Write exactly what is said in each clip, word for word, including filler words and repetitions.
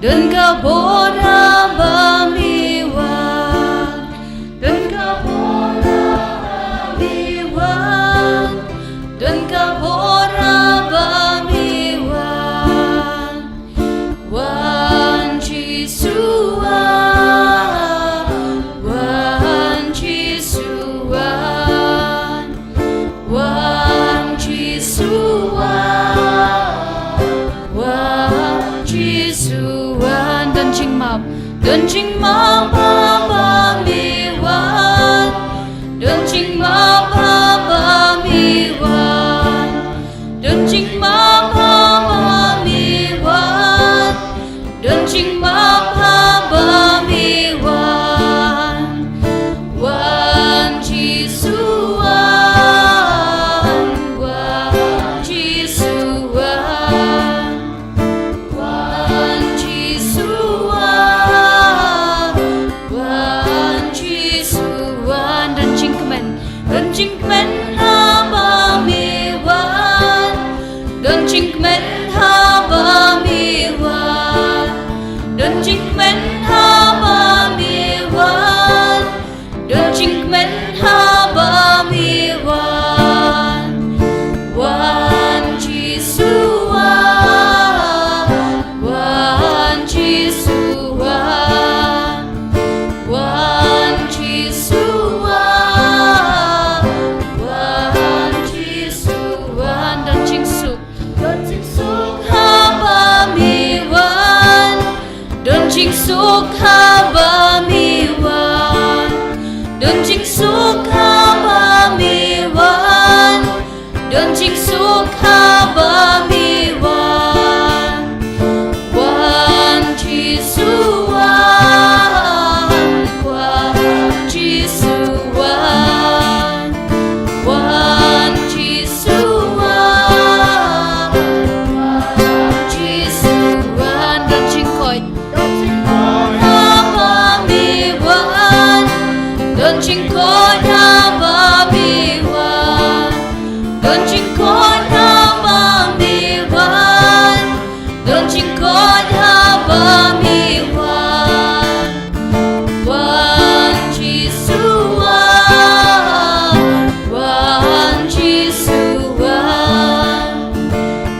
Don ka bor haba me wan. Don ka bor haba me wan. Don ka bor haba me wan. Wan Jisu wan. Wan Jisu wan. Wan Jisu wan, wan Jisu wan. Don jingmap, don jingmap haba me wan. Don jingmap haba me wan. Don jingmap haba me wan. Don jingmap haba me wan. Wan Jisu wan, wan Jisu wan. Wan Jisu wan, wan Jisu wan. Don jingkmen, don jingkmen haba me wan. Don jingkmen haba me wan. Don jingkmen haba me wan. Don jingkmen haba me wan. Wan Jisu wan. Wan Jisu wan. Wan Jisu wan, wan Jisu wan. Don jingsuk, don jingsuk haba me wan. Don jingsuk haba me wan. Don jingsuk haba me wan. Don jingsuk haba me wan. Wan Jisu wan, wan Jisu wan. Wan Jisu wan, wan Jisu wan. Don jingkoit, don jingkoit haba me wan. Don jingkoit haba me wan. Don jingkoit haba me wan. Don jingkoit haba me wan. Wan Jisu wan, wan Jisu wan.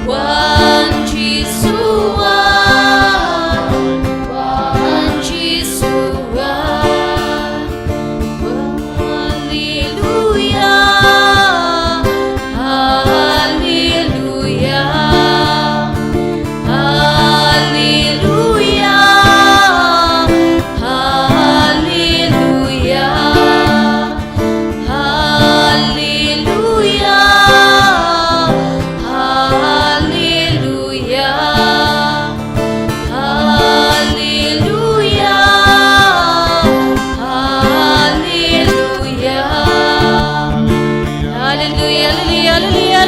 Wan Jisu wan, wan Jisu wan. Haleluya, haleluya, haleluya, haleluya. Haleluya, haleluya, haleluya, haleluya. Haleluya, haleluya, haleluya. Haleluya, haleluya,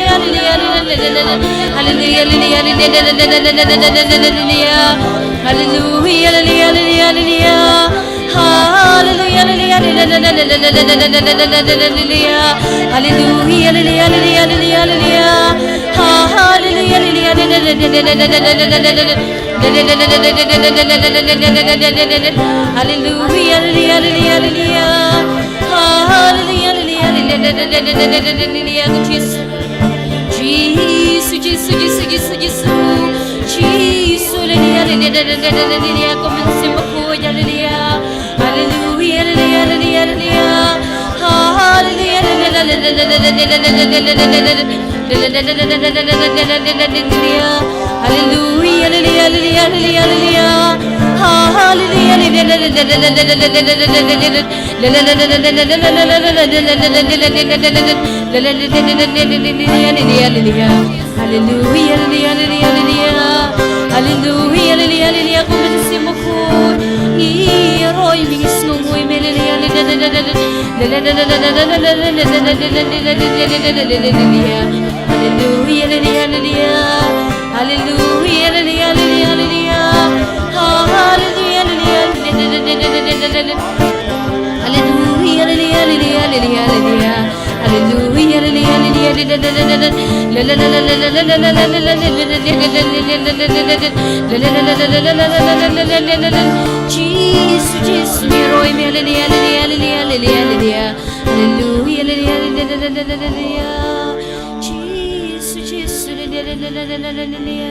haleluya, haleluya. Haleluya, haleluya, haleluya, haleluya, haleluya. Haleluya, haleluya, haleluya, haleluya, haleluya. Haleluya, haleluya, haleluya, haleluya, haleluya. Haleluya, haleluya, haleluya, haleluya. Haleluya, haleluya, haleluya, haleluya. Jisu, Jisu, Jisu, Jisu, Jisu, Jisu. Jisu, haleluya, haleluya, haleluya, haleluya. Haleluya, haleluya, haleluya, haleluya. Haleluya, haleluya, haleluya, haleluya, haleluya. Haleluya, haleluya, haleluya, haleluya, haleluya. Haleluya, haleluya, haleluya, haleluya, haleluya. Haleluya, haleluya, haleluya, haleluya. Haleluya, haleluya, haleluya, ko Mynsiem Bakhuid. Ngi ïaroh ïa me, ngi sngewnguh ïa me, haleluya, haleluya. Haleluya, haleluya, haleluya. Haleluya, haleluya, haleluya, haleluya. Haleluya, haleluya, haleluya, haleluya. Haleluya, haleluya, haleluya, haleluya, haleluya. Haleluya, haleluya, haleluya, haleluya, haleluya. Jisu, Jisu, ngi ïaroh ïa me, haleluya, haleluya, haleluya, haleluya. Haleluya, haleluya, haleluya, haleluya. Jisu, Jisu, haleluya, haleluya, haleluya.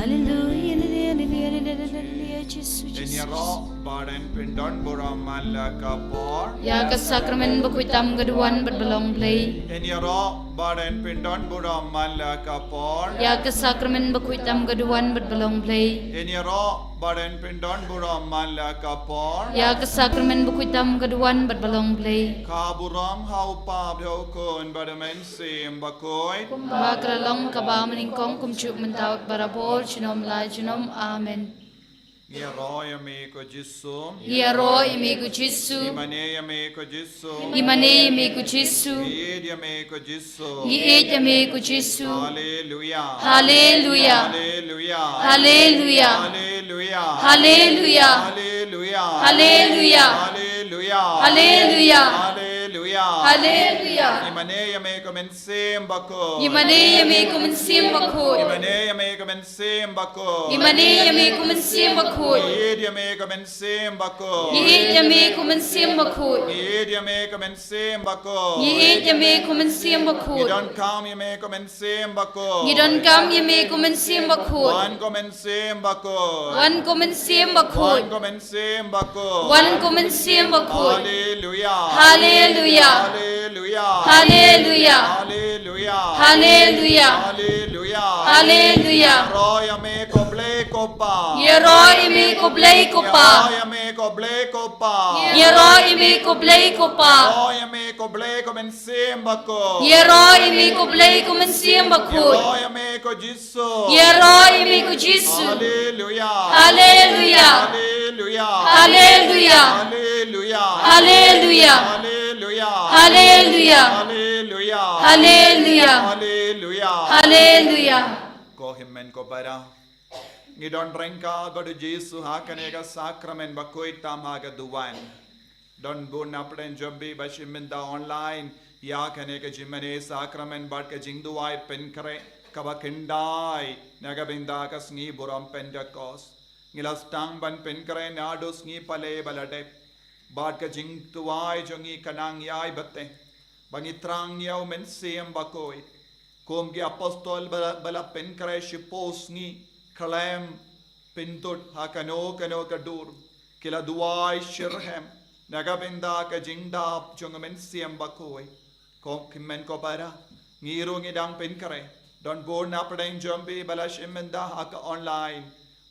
Haleluya, haleluya, haleluya, haleluya, haleluya, Jisu, Jisu. Ngin ïaroh bad ngin pyndon burom man la ka por. Ïa ka Sakramen Bakhuid tam ka duwan bad ba long Blei. Ngin ïaroh bad ngin pyndon burom man la ka por. Ïa ka Sakramen Bakhuid tam ka duwan bad ba long Blei. Ngin ïaroh bad ngin pyndon burom man la ka por. Ïa ka Sakramen Bakhuid tam ka duwan bad ba long Blei. Ka burom ha u Kpa bad ha u Khun bad ha u Mynsiem Bakhuid. Kumba ka la long kaba mynnyngkong, kumjuh mynta, barabor, junom la junom. Amen. Ngi ïaroh ïa me ko Jisu. Ngi ïaroh ïa me ko Jisu. Ngi mane ïa me ko Jisu. Ngi mane ïa me ko Jisu. Ngi ïeit ïa me ko Jisu. Ngi ïeit ïa me ko Jisu. Haleluya. Haleluya. Haleluya. Haleluya. Haleluya. Haleluya. Haleluya. Haleluya. Haleluya. Haleluya. Haleluya. Haleluya. Ngi mane ïa me ko Mynsiem Bakhuid. Ngi mane ïa me ko Mynsiem Bakhuid. Ngi mane ïa me ko Mynsiem Bakhuid. Ngi mane ïa me ko Mynsiem Bakhuid. Ngi ïeit ïa me ko Mynsiem Bakhuid. Ngi ïeit ïa me ko Mynsiem Bakhuid. Ngi ïeit ïa me ko Mynsiem Bakhuid. Ngi ïeit ïa me ko Mynsiem Bakhuid. Ngi donkam ïa me ko Mynsiem Bakhuid. Ngi donkam ïa me ko Mynsiem Bakhuid. Wan ko Mynsiem Bakhuid. Wan ko Mynsiem Bakhuid. Wan ko Mynsiem Bakhuid. Wan ko Mynsiem Bakhuid. Haleluya. Haleluya. Haleluya. Haleluya. Haleluya. Haleluya. Haleluya. Haleluya. Ïaroh ïa me ko Blei ko Pa. Ïaroh ïa me ko Blei ko Pa. Ïaroh ïa me ko Blei ko Pa. Ïaroh ïa me ko Blei ko Pa. Ïaroh ïa me ko Blei ko Mynsiem Bakhuid. Ïaroh ïa me ko Blei ko Mynsiem Bakhuid. Ïaroh ïa me ko Jisu. Ïaroh ïa me ko Jisu. Haleluya. Haleluya. Haleluya. Haleluya. Haleluya. Haleluya. Haleluya. Haleluya. Haleluya. Haleluya. Haleluya. Haleluya. Ko hynmen ko para, ngi don ryngkat bad u Jisu ha kane ka Sakramen Bakhuid tam ha ka duwan. Don bun na pdeng jong phi ba shim bynta online ïa kane ka jingmane Sakramen bad ka jingduwai pynkhreh kaba khyndai na ka bynta ka sngi burom Pentekost. Ngi la sdang ban pynkhreh naduh sngi Palei ba la dep. Bad ka jingduwai jong ngi ka nang ïai bteng ba ngi thrang ïa u Mynsiem Bakhuid. Kum ki apostol ba la, ba la pynkhreh shiphew sngi khlem pynthut ha kano kano ka dur, ki la duwai shitrhem na ka bynta ka jingdap jong u Mynsiem Bakhuid. Ko hynmen ko para, ngi ruh ngi dang pynkhreh. Don bun na pdeng jong phi ba la shim bynta ha ka online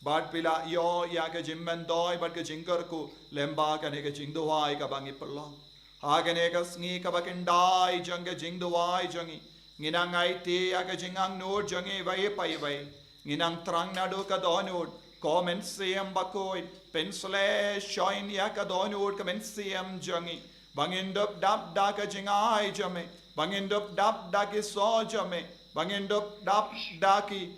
bad phi la ïoh ïa ka jingmyntoi bad ka jingkyrkhu lyngba kane ka jingduwai kaba ngi pynlong. Ha kane ka sngi kaba khyndai jong ka jingduwai jong ngi, ngi nang aiti ïa ka jingangnud jong ngi iwei pa iwei. Ngi nang thrang naduh ka dohnud, ko Mynsiem Bakhuid, pynsleh shongshit ïa ka dohnud ka mynsiem jong ngi, ba ngin dup dap da ka jingai jong me, ba ngin dup dap da ki soh jong me, ba ngin dup dap da ki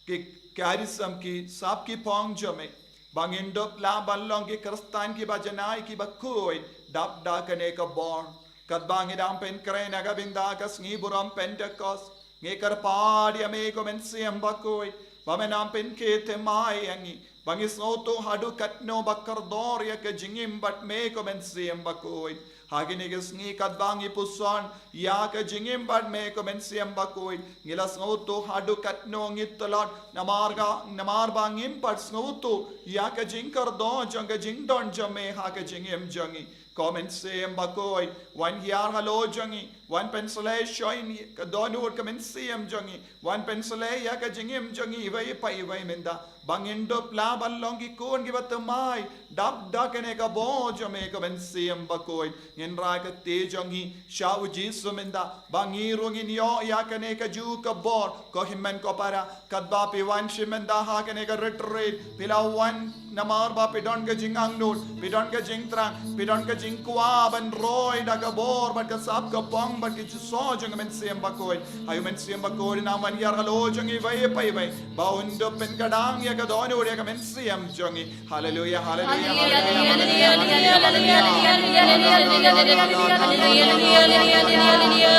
ki, ki arisam, ki sap ki phong jong me, ba ngin dup lah ban long ki Khristan kiba janai kiba khuid dap da kane ka bor. Katba ngi dang pynkhreh na ka bynta ka sngi burom Pentekost, ngi kyrpad ïa me ko Mynsiem Bakhuid ba men nang pynkit thymmai ïa ngi, ba ngin sngewthuh haduh katno ba kordor ïa ka jingim bad me ko Mynsiem Bakhuid. Ha kine ki sngi katba ngi puson ïa ka jingim bad me ko Mynsiem Bakhuid, ngi la sngewthuh haduh katno ngi tlot namar ka, namar ba ngim pat sngewthuh ïa ka jingkordor jong ka jingdon jong me ha ka jingim jong ngi. Ko Mynsiem Bakhuid, wan hiar halor jong ngi, wan pynshlei shoi ïa ka dohnud ka mynsiem jong ngi, wan pynshlei ïa ka jingim jong ngi iwei pa iwei mynta. Ba ngin dup lah ban long ki khun kiba thymmai dap da kane ka bor jong me ko Mynsiem Bakhuid. Ngin rai kti jong ngi sha u Jisu mynta ba ngi ruh ngin ïoh ïa kane kajuh ka bor. Ko hynmen ko para, katba phi wan shim mynta ha kane ka retreat, phi la wan namar ba phi don ka jingangnud, phi don ka jingthrang, phi don ka jingkwah ban roi da ka bor bad ka sap ka pang bad ka jingïasoh jong u Mynsiem Bakhuid. Ai u Mynsiem Bakhuid un nang wan hiar halor jong ngi iwei pa iwei, ba un dup pynkhdang ïa ka dohnud ïa ka mynsiem jong ngi. Haleluia, haleluia, haleluia, haleluia, haleluia, haleluia, haleluia, haleluia, haleluia, haleluia, haleluia, haleluia, haleluia.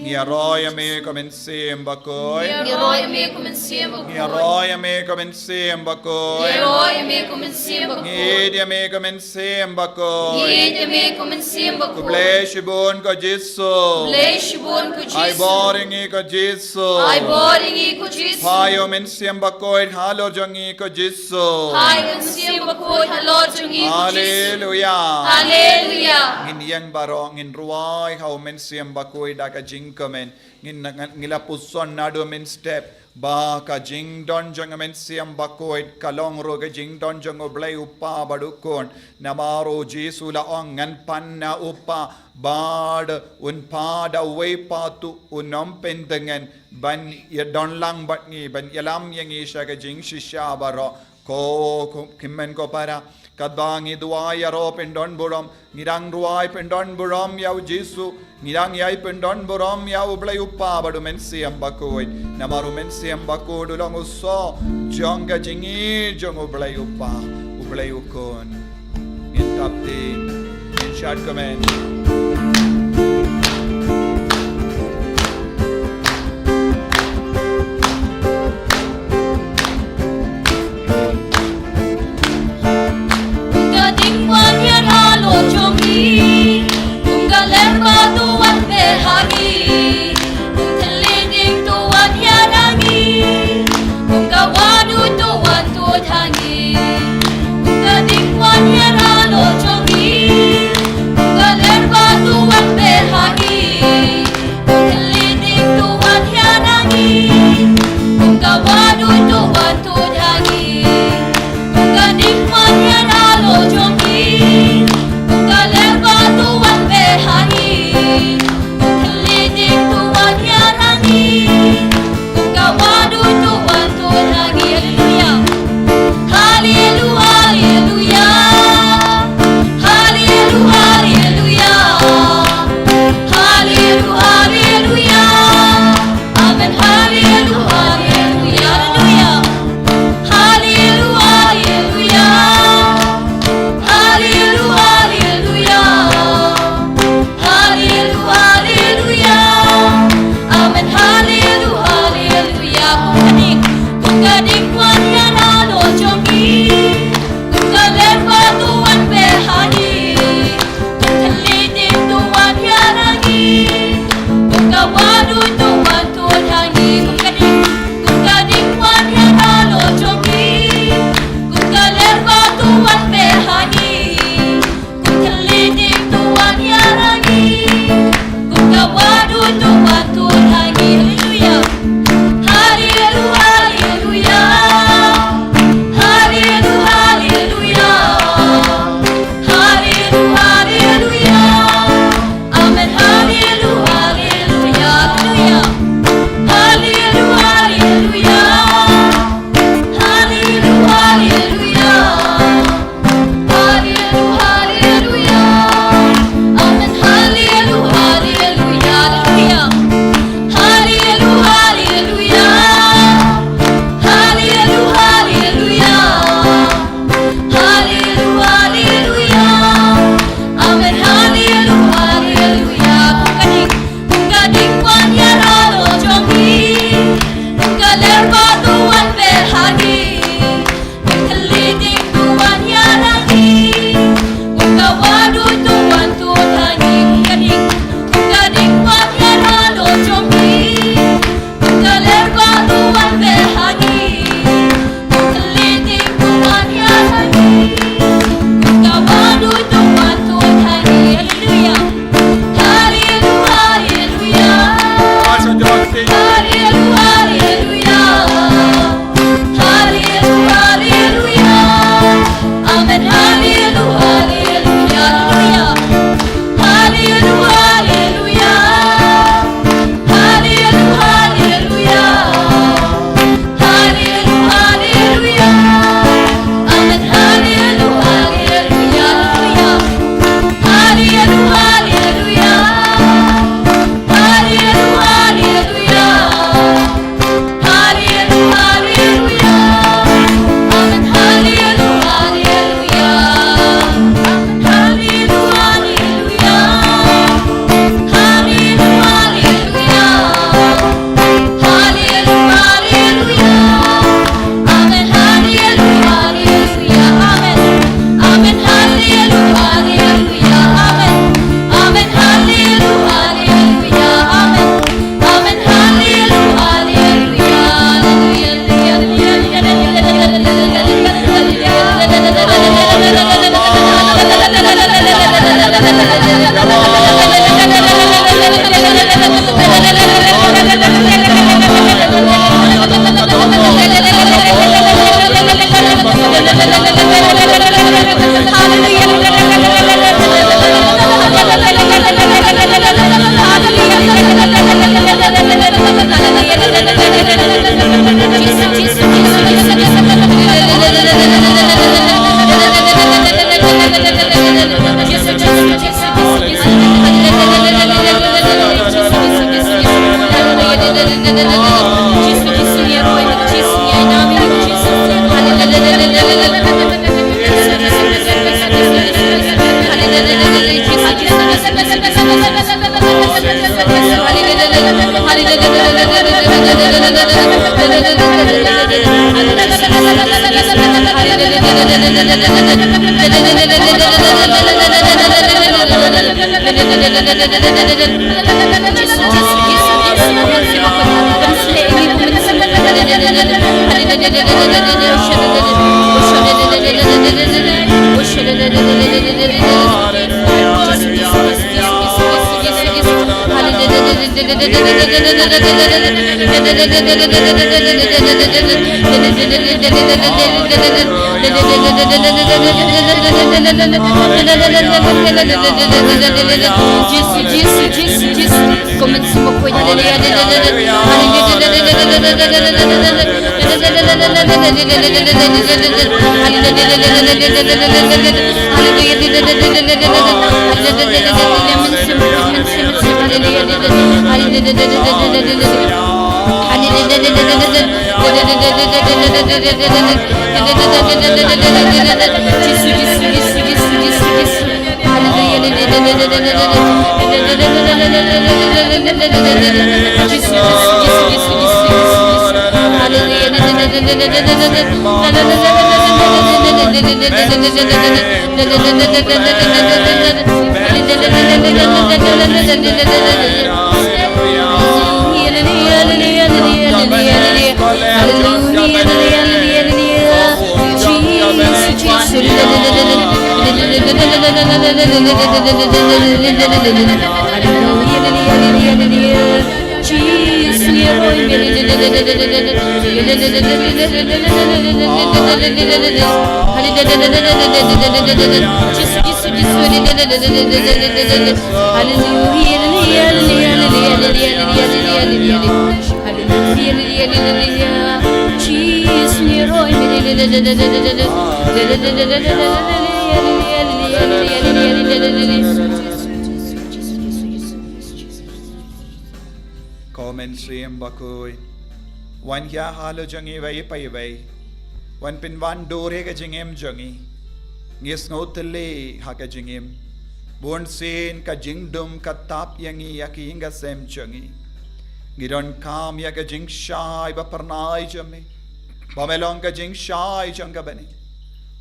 Ngi ïaroh ïa me ko Mynsiem Bakhuid. Ngi ïaroh ïa me ko Mynsiem Bakhuid. Ngi ïaroh ïa me ko Mynsiem Bakhuid. Ngi ïeit ïa me ko Mynsiem Bakhuid. Ngi ïeit ïa me ko Mynsiem Bakhuid. Khublei shibun ko Jisu. Khublei shibun ko Jisu. Ai bor ïa ngi ko Jisu. Ai bor ïa ngi ko Jisu. Phai ïa u Mynsiem Bakhuid halor jong ngi ko Jisu. Phai ïa u Mynsiem Bakhuid halor jong ngi ko Jisu. Haleluia. Haleluia. Ngin ïeng baroh, ngin rwai ha u Mynsiem Bakhuid da ka jingkmen. Ngin, ngi la puson naduh mynstep ba ka jingdon jong u Mynsiem Bakhuid ka long ruh ka jingdon jong U Blei U Kpa bad U Khun. Namar U Jisu u la ong, ngan pan na U Kpa bad un pan da uwei pat u nongpyntngen ban ïadon lang bad ngi, ban ïalam ïa ngi sha ka jingshisha baroh. Ko, ko, kmen ko para, katba ngi duwai ïaroh pyndon burom, ngi dang duwai pyndon burom ïa U Jisu, ngi dang ïai pyndon burom ïa U Blei U Kpa bad U Mynsiem Bakhuid. Namar U Mynsiem Bakhuid u long u soh jong ka jingïeit jong U Blei U Kpa, U Blei U Khun. Ngin tap ti, ngin shad kmen. Kum ka ding wan ïa la lo jong ngi, kum ka ler ba to wan pyrshah ngi, kum thylliej ding to wan ïa la ngi, kum ka wahduid to wan to tha ngi, kum ka ding wan ïa la lo jong ngi, kum ka ler ba Jisu, Jisu, Jisu, Jisu. Ko Mynsiem Bakhuid, haleluya. Haleluya. Ko Mynsiem Bakhuid, wan hiar halor jong ngi iwei pa iwei. Wan pynwan dur ïa ka jingim jong ngi. Ngi sngewthuh lei ha ka jingim. Bun sien ka jingdum ka tap ïa ngi ïa ka ïing ka sem jong ngi. Ngi donkam ïa ka jingshai ba phyrnai jong me. Ba me long ka jingshai jong ka bneng.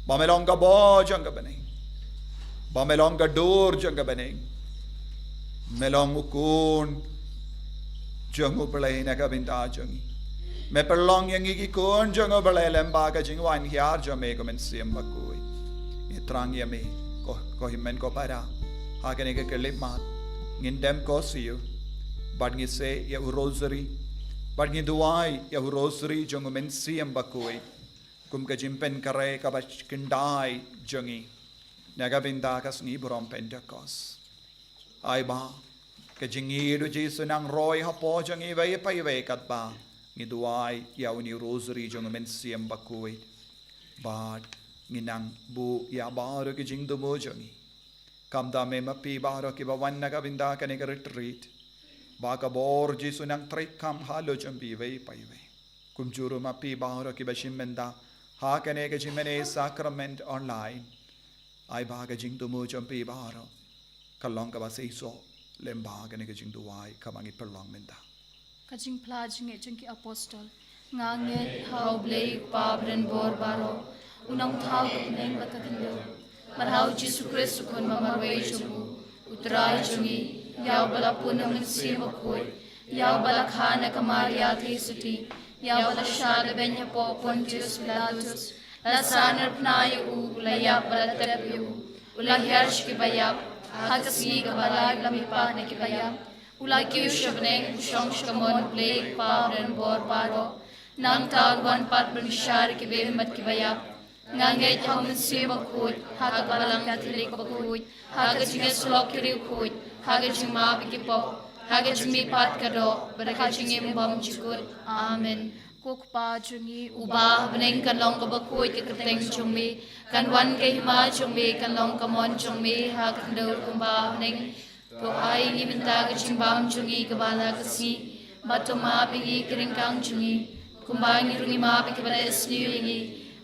Ba me long ka bor jong ka bneng. Ba me long ka dur jong ka bneng. Me long u khun jong U Blei na ka bynta jong ngi. Me pynlong ïa ngi ki khun jong U Blei lem bad ka jingwan hiar jong me ko Mynsiem Bakhuid. Ngi thrang ïa me ko, ko hynmen ko para. Ha kane ka khyllipmat ngin dem ko siew bad ngi seh ïa u rosary bad ngi duwai ïa u rosary jong U Mynsiem Bakhuid. Kum ka jingpynkhreh kaba khyndai jong ngi na ka bynta ka sngi burom Pentekost. Ai ba ka jingïeit U Jisu nang roi hapoh jong ngi iwei pa iwei katba ngi duwai ïa une u rosary jong U Mynsiem Bakhuid. Bad ngi nang buh ïa baroh ki jingthmu jong ngi. Kumta me ma phi baroh kiba wan na ka bynta kane ka retreat. Ba ka bor Jisu nang treikam halor jong phi iwei pa iwei. Kumjuh ruh ma phi baroh kiba shim bynta ha kane ka jingmane sakrament online. Ai ba ka jingthmu jong phi baroh ka long kaba seisoh lem bad kane ka jingduwai kaba ngi pynlong mynta. Ka jingphla jingngeit jong ki apostol. Nga ngeit ha U Blei U Kpa ba don bor baroh, u nongthaw ka bneng bad ka khyndew. Bad ha U Jisu Khrist u Khun ba marwei jong u, U Trai jong ngi, ïa uba la pun na U Mynsiem Bakhuid, ïa uba la kha na ka Maria Theisotti, ïa uba la shad beiñ hapoh Pontius Pilatus, la sahnarphna ïa u, u la ïap bad la tep ïa u, u la hiar sha kiba ïap, ha ka sngi kaba lai u la mihpat na kiba ïap. U la kiew sha bneng, u shong sha kamon U Blei U Kpa ba don bor baroh. Nangta un wan pat ban bishar ïa ki bym bad kiba ïap. Nga ngeit ha u Mynsiem Bakhuid, ha ka Balang Katholik bakhuid, ha ka jingïasyllok ki riewkhuid, ha ka jingmap ïa ki pop, ha ka jingmihpat ka doh, bad ha ka jingim bymjukut. Amen. Ko Kpa jong ngi uba ha bneng, kan long kaba khuid ka kyrteng jong me, kan wan ka hima jong me, kan long ka mon jong me ha ka khyndew kumba ha bneng. To ai ïa ngi mynta ka jingbam jong ngi kaba la ka sngi, bad to map ïa ngi ki ryngkang jong ngi, kumba ngi ruh ngi map ïa kiba la ïasniew ïa ngi,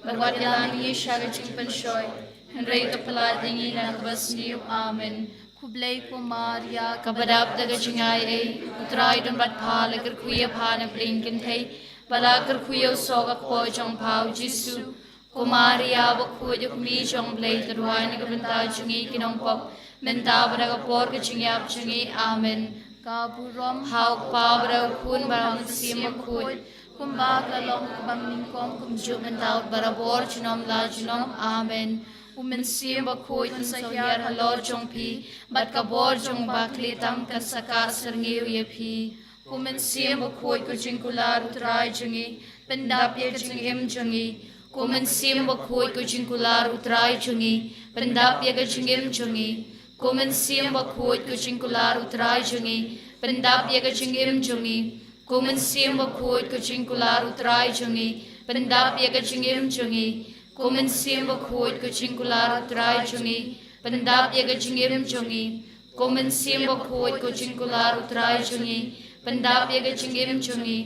bad wat ïalam ïa ngi sha ka jingpynshoi, hynrei to pyllait ïa ngi na kaba sniew. Amen. Khublei ko Maria, kaba dap da ka jingaiei, U Trai u don bad pha, la kyrkhu ïa pha na pdeng kynthei, bad la kyrkhu ïa u soh ka kpoh jong pha u Jisu. Ko Maria bakhuid, U Kmie jong U Blei, to duwai na ka bynta jong ngi ki nongpop, mynta bad ha ka por ka jingïap jong ngi. Amen. Ka burom ha U Kpa bad ha U Khun bad ha U Mynsiem Bakhuid, kumba ka la long kaba nyngkong kumjuh mynta bad barabor junom la junom. Amen. U Mynsiem Bakhuid un sa hiar halor jong phi, bad ka bor jong U Bakhuid tam kan sa kah syrngiew ïa phi. Ko Mynsiem Bakhuid, ko jingkular U Trai jong ngi, pyndap ïa ka jingim jong ngi. Ko Mynsiem Bakhuid, ko jingkular U Trai jong ngi, pyndap ïa ka jingim jong ngi. Ko Mynsiem Bakhuid, ko jingkular U Trai jong ngi, pyndap ïa ka jingim jong ngi. Ko Mynsiem Bakhuid, ko jingkular U Trai jong ngi, pyndap ïa ka jingim jong ngi. Ko Mynsiem Bakhuid, ko jingkular U Trai jong ngi, pyndap ïa ka jingim jong ngi. Ko Mynsiem Bakhuid, ko jingkular U Trai jong ngi, pyndap ïa ka jingim jong ngi.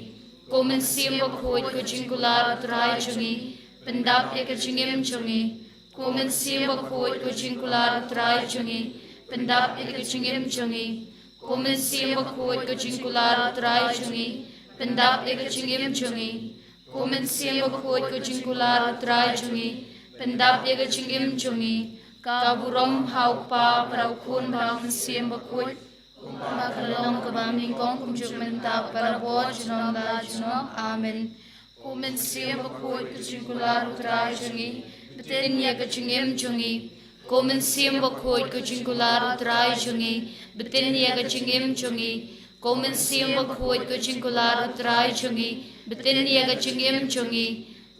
Ko Mynsiem Bakhuid, ko jingkular U Trai jong ngi, pyndap ïa ka jingim jong ngi. Ko Mynsiem Bakhuid, ko jingkular U Trai jong ngi, pyndap ïa ka jingim jong ngi. Ko Mynsiem Bakhuid, ko jingkular U Trai jong ngi, pyndap ïa ka jingim jong ngi. Ko Mynsiem Bakhuid, ko jingkular U Trai jong ngi, pyndap ïa ka jingim jong ngi. Ka burom ha U Kpa, bad ha U Khun, bad ha U Mynsiem Bakhuid, kumba ka la long kaba nyngkong kumjuh mynta bad barabor junom la junom. Amen. Ko Mynsiem Bakhuid, ko jingkular U Trai jong ngi, btin ïa ka jingim jong ngi. Ko Mynsiem Bakhuid, ko jingkular U Trai jong ngi, btin ïa ka jingim jong ngi. Ko Mynsiem Bakhuid, ko jingkular U Trai jong ngi, btin ïa ka jingim jong ngi.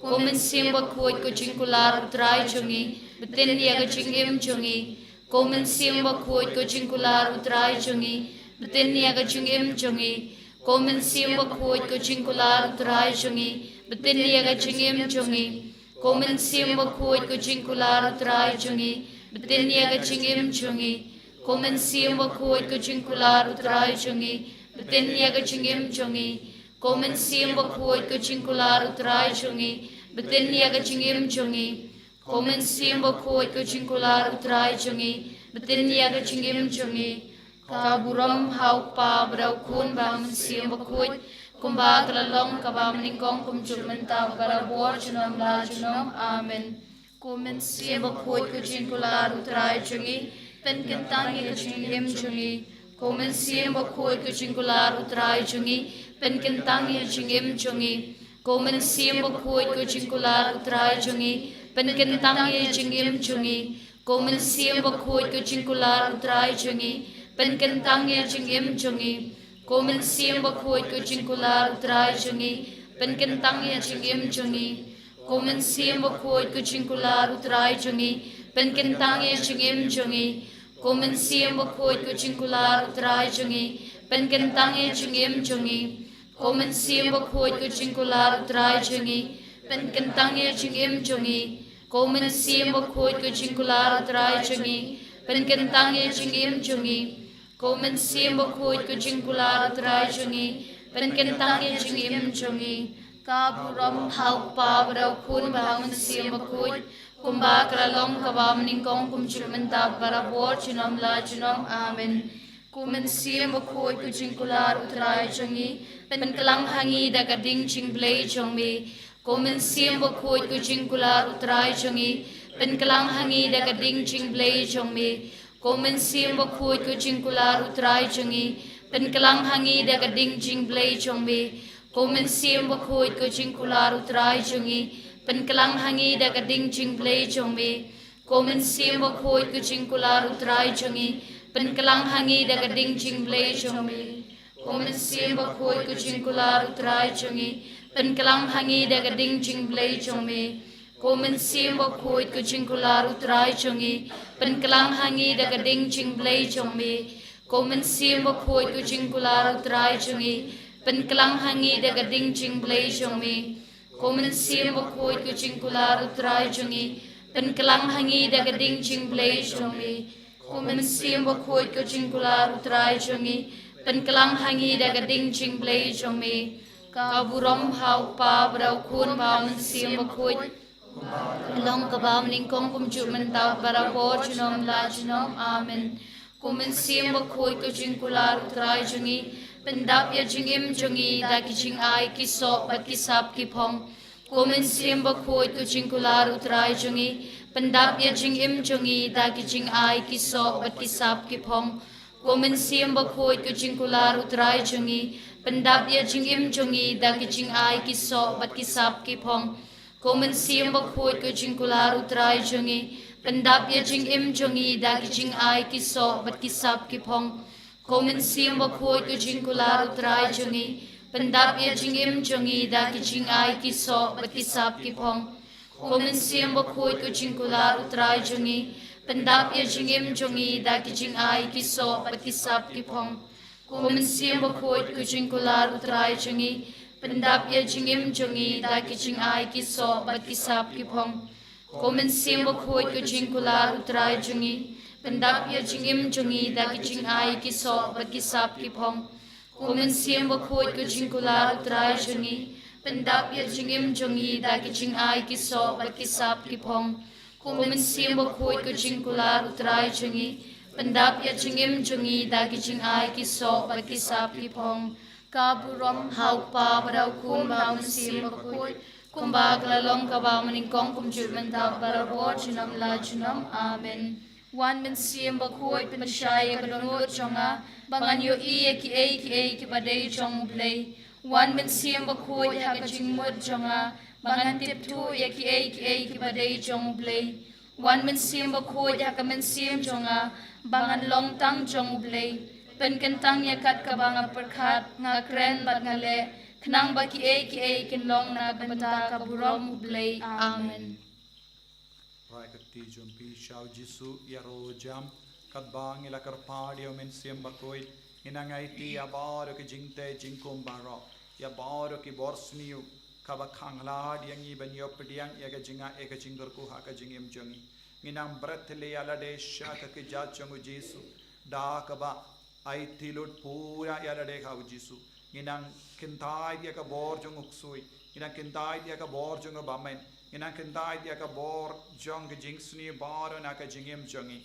Ko Mynsiem Bakhuid, ko jingkular U Trai jong ngi, btin ïa ka jingim jong ngi. Ko Mynsiem Bakhuid, ko jingkular U Trai jong ngi, btin ïa ka jingim jong ngi. Ko Mynsiem Bakhuid, ko jingkular U Trai jong ngi, btin ïa ka jingim jong ngi. Ko Mynsiem Bakhuid, ko jingkular U Trai jong ngi, btin ïa ka jingim jong ngi. Ko Mynsiem Bakhuid, ko jingkular U Trai jong ngi, btin ïa ka jingim jong ngi. Ko Mynsiem Bakhuid, ko jingkular U Trai jong ngi, btin ïa ka jingim jong ngi. Ko Mynsiem Bakhuid, ko jingkular U Trai jong ngi, btin ïa ka jingim jong ngi. Ka burom ha U Kpa, bad ha U Khun, bad ha U Mynsiem Bakhuid, kumba ka la long kaba nyngkong kumjuh mynta bad barabor junom la junom. Amen. Ko Mynsiem Bakhuid, ko jingkular U Trai jong ngi, pynkyntang ïa ka jingim jong ngi. Ko Mynsiem Bakhuid, ko jingkular U Trai jong ngi, pynkyntang ïa ka jingim jong ngi. Ko Mynsiem Bakhuid, ko jingkular U Trai jong ngi, pynkyntang ïa ka jingim jong ngi. Ko Mynsiem Bakhuid, ko jingkular U Trai jong ngi, pynkyntang ïa ka jingim jong ngi. Ko Mynsiem Bakhuid, ko jingkular U Trai jong ngi, pynkyntang ïa ka jingim jong ngi. Ko Mynsiem Bakhuid, ko jingkular U Trai jong ngi, pynkyntang ïa ka jingim jong ngi. Ko Mynsiem Bakhuid, ko jingkular U Trai jong ngi, pynkyntang ïa ka jingim jong ngi. Ko Mynsiem Bakhuid, ko jingkular U Trai jong ngi, pynkyntang ïa ka jingim jong ngi. Ko Mynsiem Bakhuid, ko jingkular U Trai jong ngi, pynkyntang ïa ka jingim jong ngi. Ko Mynsiem Bakhuid, ko jingkular U Trai jong ngi, pynkyntang ïa ka jingim jong ngi. Ka burom ha U Kpa, bad ha U Khun, bad ha U Mynsiem Bakhuid, kumba ka la long kaba nyngkong kumjuh mynta bad barabor junom la junom. Amen. Ko Mynsiem Bakhuid, ko jingkular U Trai jong ngi, pynkhlaiñ ha ngi da ka ding jingblei jong me. Ko Mynsiem Bakhuid, ko jingkular U Trai jong ngi, pynkhlaiñ ha ngi da ka ding jingblei jong me. Ko Mynsiem Bakhuid, ko jingkular U Trai jong ngi, pynkhlaiñ ha ngi da ka ding jingblei jong me. Ko Mynsiem Bakhuid, ko jingkular U Trai jong ngi, pynkhlaiñ ha ngi da ka ding jingblei jong me. Ko Mynsiem Bakhuid, ko jingkular U Trai jong ngi, pynkhlaiñ ha ngi da ka ding jingblei jong me. Ko Mynsiem Bakhuid, ko jingkular U Trai jong ngi, pynkhlaiñ ha ngi da ka ding jingblei jong me. Ko Mynsiem Bakhuid, ko jingkular U Trai jong ngi, pynklang ha ngi da ka ding jingblei jong me. Ko Mynsiem Bakhuid, ko jingkular U Trai jong ngi, pynklang ha ngi da ka ding jingblei jong me. Ko Mynsiem Bakhuid, ko jingkular U Trai jong ngi, pynklang ha ngi da ka ding jingblei jong me. Ko Mynsiem Bakhuid, ko jingkular U Trai jong ngi, pynklang ha ngi da ka ding jingblei jong me. Ka burom ha U Kpa bad ha U Khun bad ha U Mynsiem Bakhuid. Long kaba nyngkong kumjuh mynta bad barabor junom la junom. Amen. Ko Mynsiem Bakhuid, ko jingkular U Trai jong ngi, pyndap ïa jingim jong ngi da ki jingai ki soh bad ki sap ki phong. Ko Mynsiem Bakhuid, ko jingkular U Trai jong ngi, pyndap ïa jingim jong ngi da ki jingai ki soh bad ki sap ki phong. Ko Mynsiem Bakhuid, ko jingkular U Trai jong ngi, pyndap ïa jingim jong ngi da ki jingai ki soh bad ki sap ki phong. Ko Mynsiem Bakhuid, ko jingkular U Trai jong ngi, pyndap ïa jingim jong ngi da ki jingai ki soh bad ki sap ki phong. Ko Mynsiem Bakhuid, ko jingkular U Trai jong ngi, pyndap ïa jingim jong ngi da ki jingai ki soh bad ki sap ki phong. Ko Mynsiem Bakhuid, ko jingkular U Trai jong ngi, pyndap ïa jingim jong ngi da ki jingai ki soh bad ki sap ki phong. Ko Mynsiem Bakhuid, ko jingkular U Trai jong ngi, pyndap ïa jingim jong ngi da ki jingai ki soh bad ki sap ki phong. Ko Mynsiem Bakhuid, ko jingkular U Trai jong ngi, pyndap ïa jingim jong ngi da ki jingai ki soh bad ki sap ki phong. Ko Mynsiem Bakhuid, ko jingkular U Trai jong ngi, pyndap ïa jingim jong ngi da ki jingai ki soh bad ki sap ki phong. Ko Mynsiem Bakhuid, ko jingkular U Trai jong ngi, pyndap ïa jingim jong ngi da ki jingai ki soh bad ki sap ki phong. Ka burom ha U Kpa bad ha U Khun bad ha U Mynsiem Bakhuid, kumba ka la long kaba nyngkong kumjuh mynta barabor junom la junom. Amen. Wan Mynsiem Bakhuid, pynshai ïa ka dohnud jong nga ba ngan ïohi ïa kiei kiei kiba dei jong U Blei. Wan Mynsiem Bakhuid, ha ka jingmut jong nga ba ngan tip thuh ïa kiei kiei kiba dei jong U Blei. Wan Mynsiem Bakhuid, ha ka mynsiem jong nga ba ngan long tang jong U Blei. Pynkyntang ïa kat kaba nga pyrkhat, nga kren bad nga leh, khnang ba kiei kiei kin long na ka bynta ka burom U Blei. Amen. Rai ka kti jong phi sha U Jisu ïa ro jam, katba ngi la kyrpad ïa U Mynsiem Bakhuid, ngi nang aiti ïa baroh ki jingtei jingkhum baroh, ïa baroh ki bor sniew kaba khang lad ïa ngi ban ïoh pdiang ïa ka jingngeit, ïa ka jingkyrkhu ha ka jingim jong ngi. Ngi nang bret ïa lade sha ka kjat jong U Jisu, da kaba aiti lut pura ïa lade ha U Jisu. Ngi nang kyntait ïa ka bor jong U Ksuid, ngi nang kyntait ïa ka bor jong U Bymman, ngi nang kyntait ïa ka bor jong ka jingsniew baroh na ka jingim jong ngi.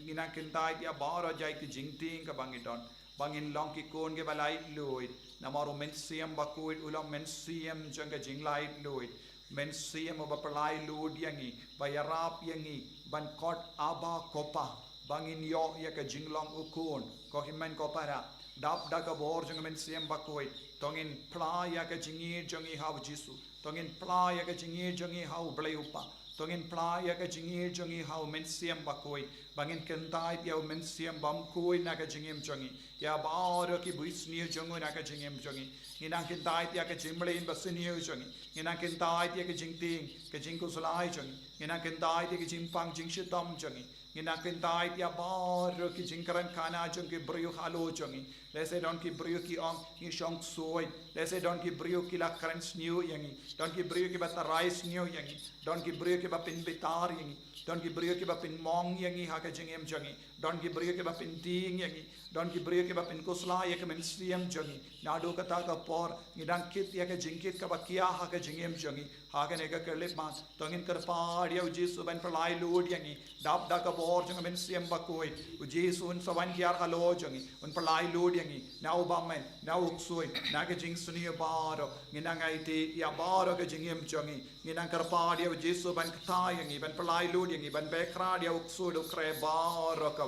Ngi nang kyntait ïa baroh jait ka jingtieng kaba ngi don, ba ngin long ki khun kiba laitluid. Namar U Mynsiem Bakhuid u long Mynsiem jong ka jinglaitluid. Mynsiem uba pynlait luid ïa ngi, ba ïarap ïa ngi ban khot Abba, Ko Pa, ba ngin ïoh ïa ka jinglong u khun, ko hynmen ko para. Dap da ka bor jong U Mynsiem Bakhuid, to ngin plie ïa ka jingïeit jong ngi ha U Jisu, to ngin plie ïa ka jingïeit jong ngi ha U Blei U Kpa, to ngin plie ïa ka jingïeit jong ngi ha U Mynsiem Bakhuid, ba ngin kyntait ïa U Mynsiem Bymkhuid na ka jingim jong ngi, ïa baroh ki bor sniew jong U na ka jingim jong ngi. Ngi nang kyntait ïa ka jingmlien basniew jong ngi. Ngi nang kyntait ïa ka jingtieng, ka jingkhuslai jong ngi. Ngi nang kyntait ïa ka jingpang jingshitom jong ngi. Ngi nang kyntait ïa baroh ki jingkren khana jong ki briew halor jong ngi. Lehse don ki briew ki ong ngi shong ksuid. Lehse don ki briew ki la kren sniew ïa ngi. Don ki briew kiba tharai sniew ïa ngi. Don ki briew kiba pynbitar ïa ngi. Don ki briew kiba pynmong ïa ngi ha ka jingim jong ngi. Don ki briew kiba pyntieng ïa ngi. Don ki briew kiba pynkhuslai ïa ka mynsiem jong ngi. Naduh kata ka por ngi dang kit ïa ka jingkit kaba khia ha ka jingim jong ngi. Ha kane ka khyllipmat, to ngin kyrpad ïa U Jisu ban pynlait luid ïa ngi. Dap da ka bor jong U Mynsiem Bakhuid, U Jisu un sa wan hiar halor jong ngi, un pynlait luid ïa ngi na U Bymman, na U Ksuid, na ka jingsniew baroh. Ngi nang aiti ïa baroh ka jingim jong ngi. Ngi nang kyrpad ïa U Jisu ban kta ïa ngi, ban pynlait luid ïa ngi, ban beh krad ïa u ksuid u khreh baroh ka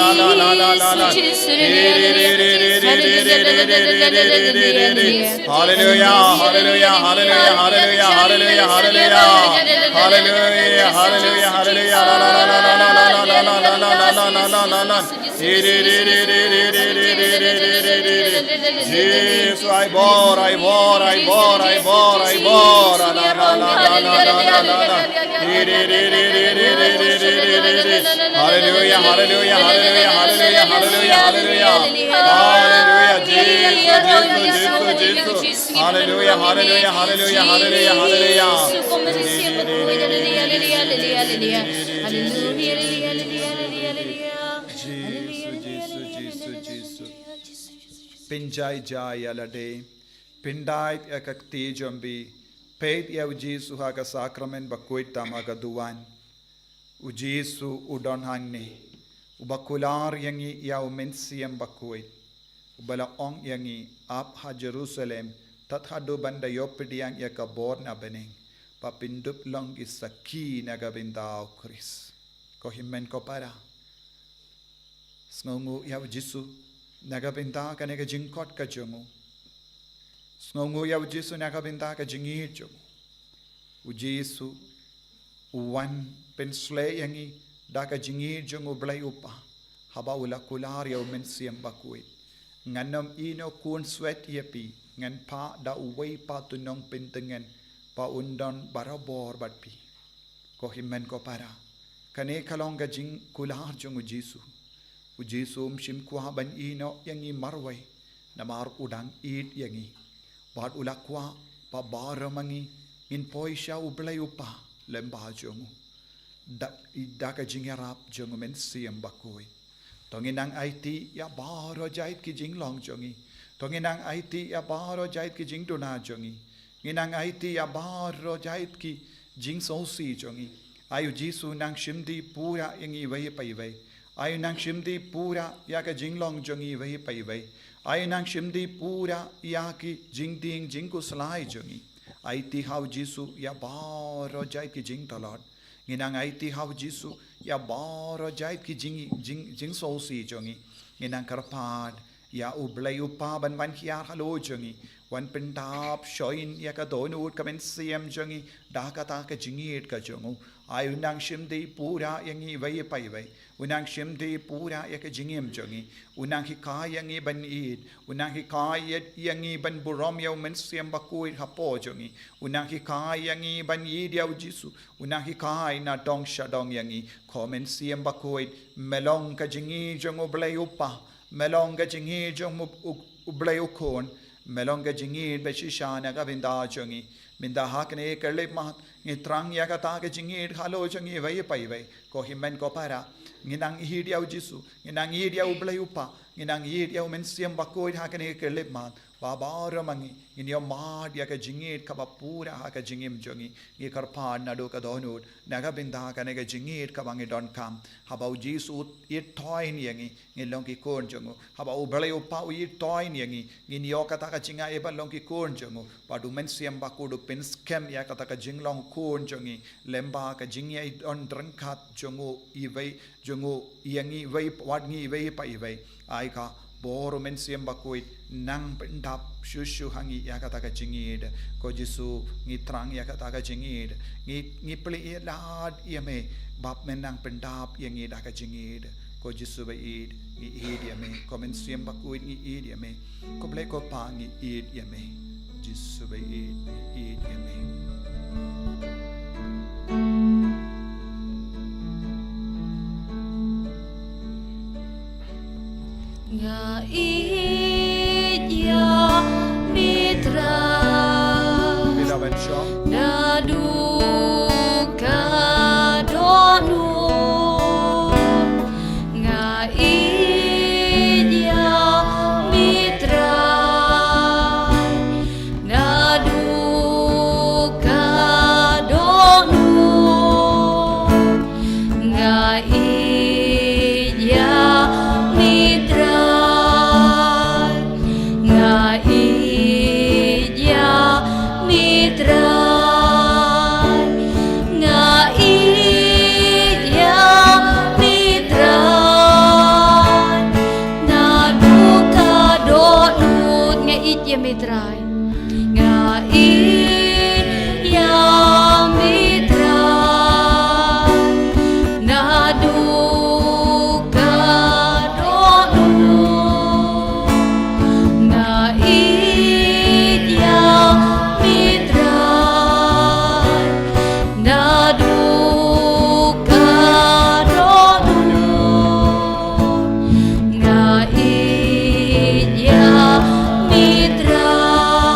Hallelujah, hallelujah, hallelujah, hallelujah, hallelujah, hallelujah, hallelujah, hallelujah. Hallelujah, hallelujah, hallelujah, hallelujah. La, la, la, la, la, la. Jesus, I bore, I bore, I bore, I bore, I bore. La, la, la, la, la, la, la, la. Hallelujah, hallelujah, hallelujah, hallelujah, hallelujah, hallelujah. Hallelujah, Jesus, Jesus, Jesus, Jesus. Hallelujah, hallelujah, hallelujah, hallelujah, hallelujah. Jesus, Jesus, Jesus, Jesus. Pynjai jai ïa lade. Pyndait ïa ka kti jong me. Peit ïa u Jisu ha ka sakramen bakhuid tam ha ka duwan. U Jisu u don hangne. Uba kular ïa ngi ïa u Mynsiem Bakhuid. Uba la ong ïa ngi, ap ha Jerusalem, tad haduh ban da ïoh pdiang ïa ka bor na bneng. Ba pyndup long ki sakhi na ka bynta u Khrist. Ko hynmen ko para. Sngewnguh ïa u Jisu na ka bynta kane ka jingkhot ka jong u. Sngewnguh ïa u Jisu na ka bynta ka jingïeit jong u. U Jisu u wan pynshlei ïa ngi da ka jingïeit jong u Blei u Kpa. haba u la kular ïa u Mynsiem Bakhuid. Ngan ym ïehnoh khun swet ïa phi, ngan phah da uwei pat u nongpyntngen, ba un don barabor bad phi. Ko hynmen ko para, kane ka long ka jingkular jong u Jisu. U Jisu um shym kwah ban ïehnoh ïa ngi marwei, namar u dang ïeit ïa ngi. Bad u la kwah ba baroh ma ngi ngin poi sha u Blei u Kpa lem bad jong u. Da, da ka jingïarap jong u Mynsiem Bakhuid. To ngin nang aiti ïa baroh jait ki jinglong jong ngi. To ngin nang aiti ïa baroh jait ki jingduna jong ngi. Ngin nang aiti ïa baroh jait ki jingsngewsih jong ngi. Ai u Jisu nang shim dih pura ïa ngi iwei pa iwei. Ai u nang shim dih pura ïa ka jinglong jong ngi iwei pa iwei. Ai u nang shim dih pura ïa ki jingding jingkhuslai jong ngi. Aiti ha u Jisu ïa baroh jait ki jingtlot. Ngin nang aiti ha u Jisu ïa baroh jait ki jing, jing, jingsngewsih jong ngi. Ngin nang kyrpad ïa u Blei u Kpa ban wan hiar halor jong ngi, wan pyndap shongkun ïa ka dohnud ka mynsiem jong ngi da kata ka jingïeit ka jong u. Ai u nang shim dih pura ïa ngi iwei pa iwei. U nang shim dih pura ïa ka jingim jong ngi. U nang hikai ïa ngi ban ïeit. U nang hikai ïa, ïa ngi ban burom ïa u Mynsiem Bakhuid hapoh jong ngi. U nang hikai ïa ngi ban ïeit ïa u Jisu. U nang hikai na dong sha dong ïa ngi. Ko Mynsiem Bakhuid, me long ka jingïeit jong u Blei u Kpa. Me long ka jingïeit jong u, u, u Blei u Khun. Me long ka jingïeit ba shisha na ka bynta jong ngi. Mynta ha kane ka khyllipmat ngi thrang ïa kata ka jingïeit halor jong ngi iwei pa iwei. Ko hynmen ko para, ngin nang ïeit ïa u Jisu, ngin nang ïeit ïa u Blei u Kpa, ngin nang ïeit ïa u Mynsiem Bakhuid ha kane ka khyllipmat. Ba baroh ma ngi ngin ïohmad ïa ka jingïeit kaba pura ha ka jingim jong ngi. Ngi kyrpad naduh ka dohnud na ka bynta kane ka jingïeit kaba ngi donkam. Haba u Jisu u ïeit thoiñ ïa ngi, ngin long ki khun jong u. Haba u Blei u Kpa u ïeit thoiñ ïa ngi, ngin ïoh kata ka jingaiei ban long ki khun jong u. Bad u Mynsiem Bakhuid u pynskhem ïa kata ka jinglong khun jong ngi lem bad ka jingïadon ryngkat jong u iwei, jong u ïa ngi iwei, wat ngi iwei pa iwei. Ai ka bor u Mynsiem Bakhuid nang pyndap shuh shuh ha ngi ïa kata ka jingïeit. Ko Jisu, ngi thrang ïa kata ka jingïeit. Ngi, ngi plie ïa lad ïa me, ba me nang pyndap ïa ngi da ka jingïeit. Ko Jisu ba ïeit, ngi ïeit ïa me. Ko Mynsiem Bakhuid, ngi ïeit ïa me. Ko Blei ko Kpa, ngi ïeit ïa me. Jisu ba ïeit, ngi ïeit ïa me. Nga ïeit ïa me Trai. Naduh ka dohnud. Nga ïeit ïa me Trai. Naduh ka dohnud. Nga ïeit ïa me Trai. Nga ïeit ïa me Trai. Nga ïeit ïa me Trai. Naduh ka dohnud. Nga ïeit ïa me Trai. Nga ïeit ïa me Trai. Naduh ka dohnud. Nga ïeit ïa me Trai. Naduh ka dohnud. Nga ïeit ïa me Trai.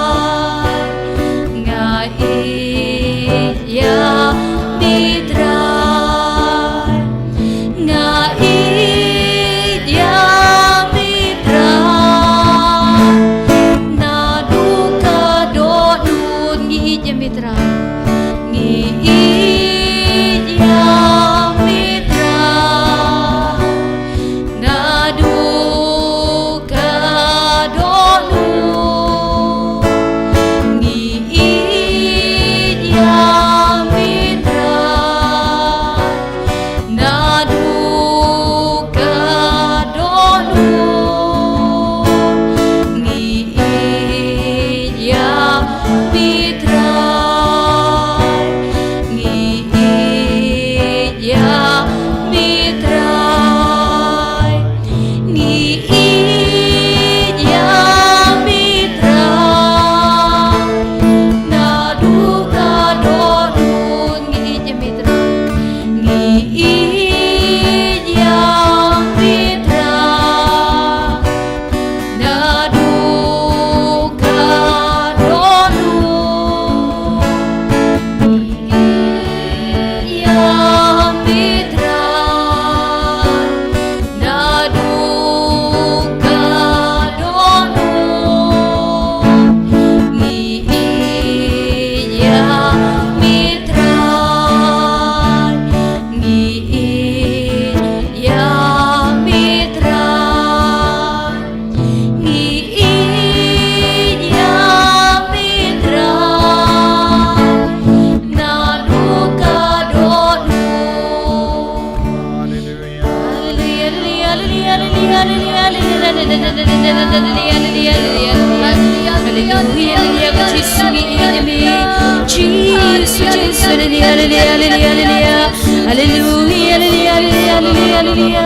Hallelujah, hallelujah, hallelujah, hallelujah, hallelujah.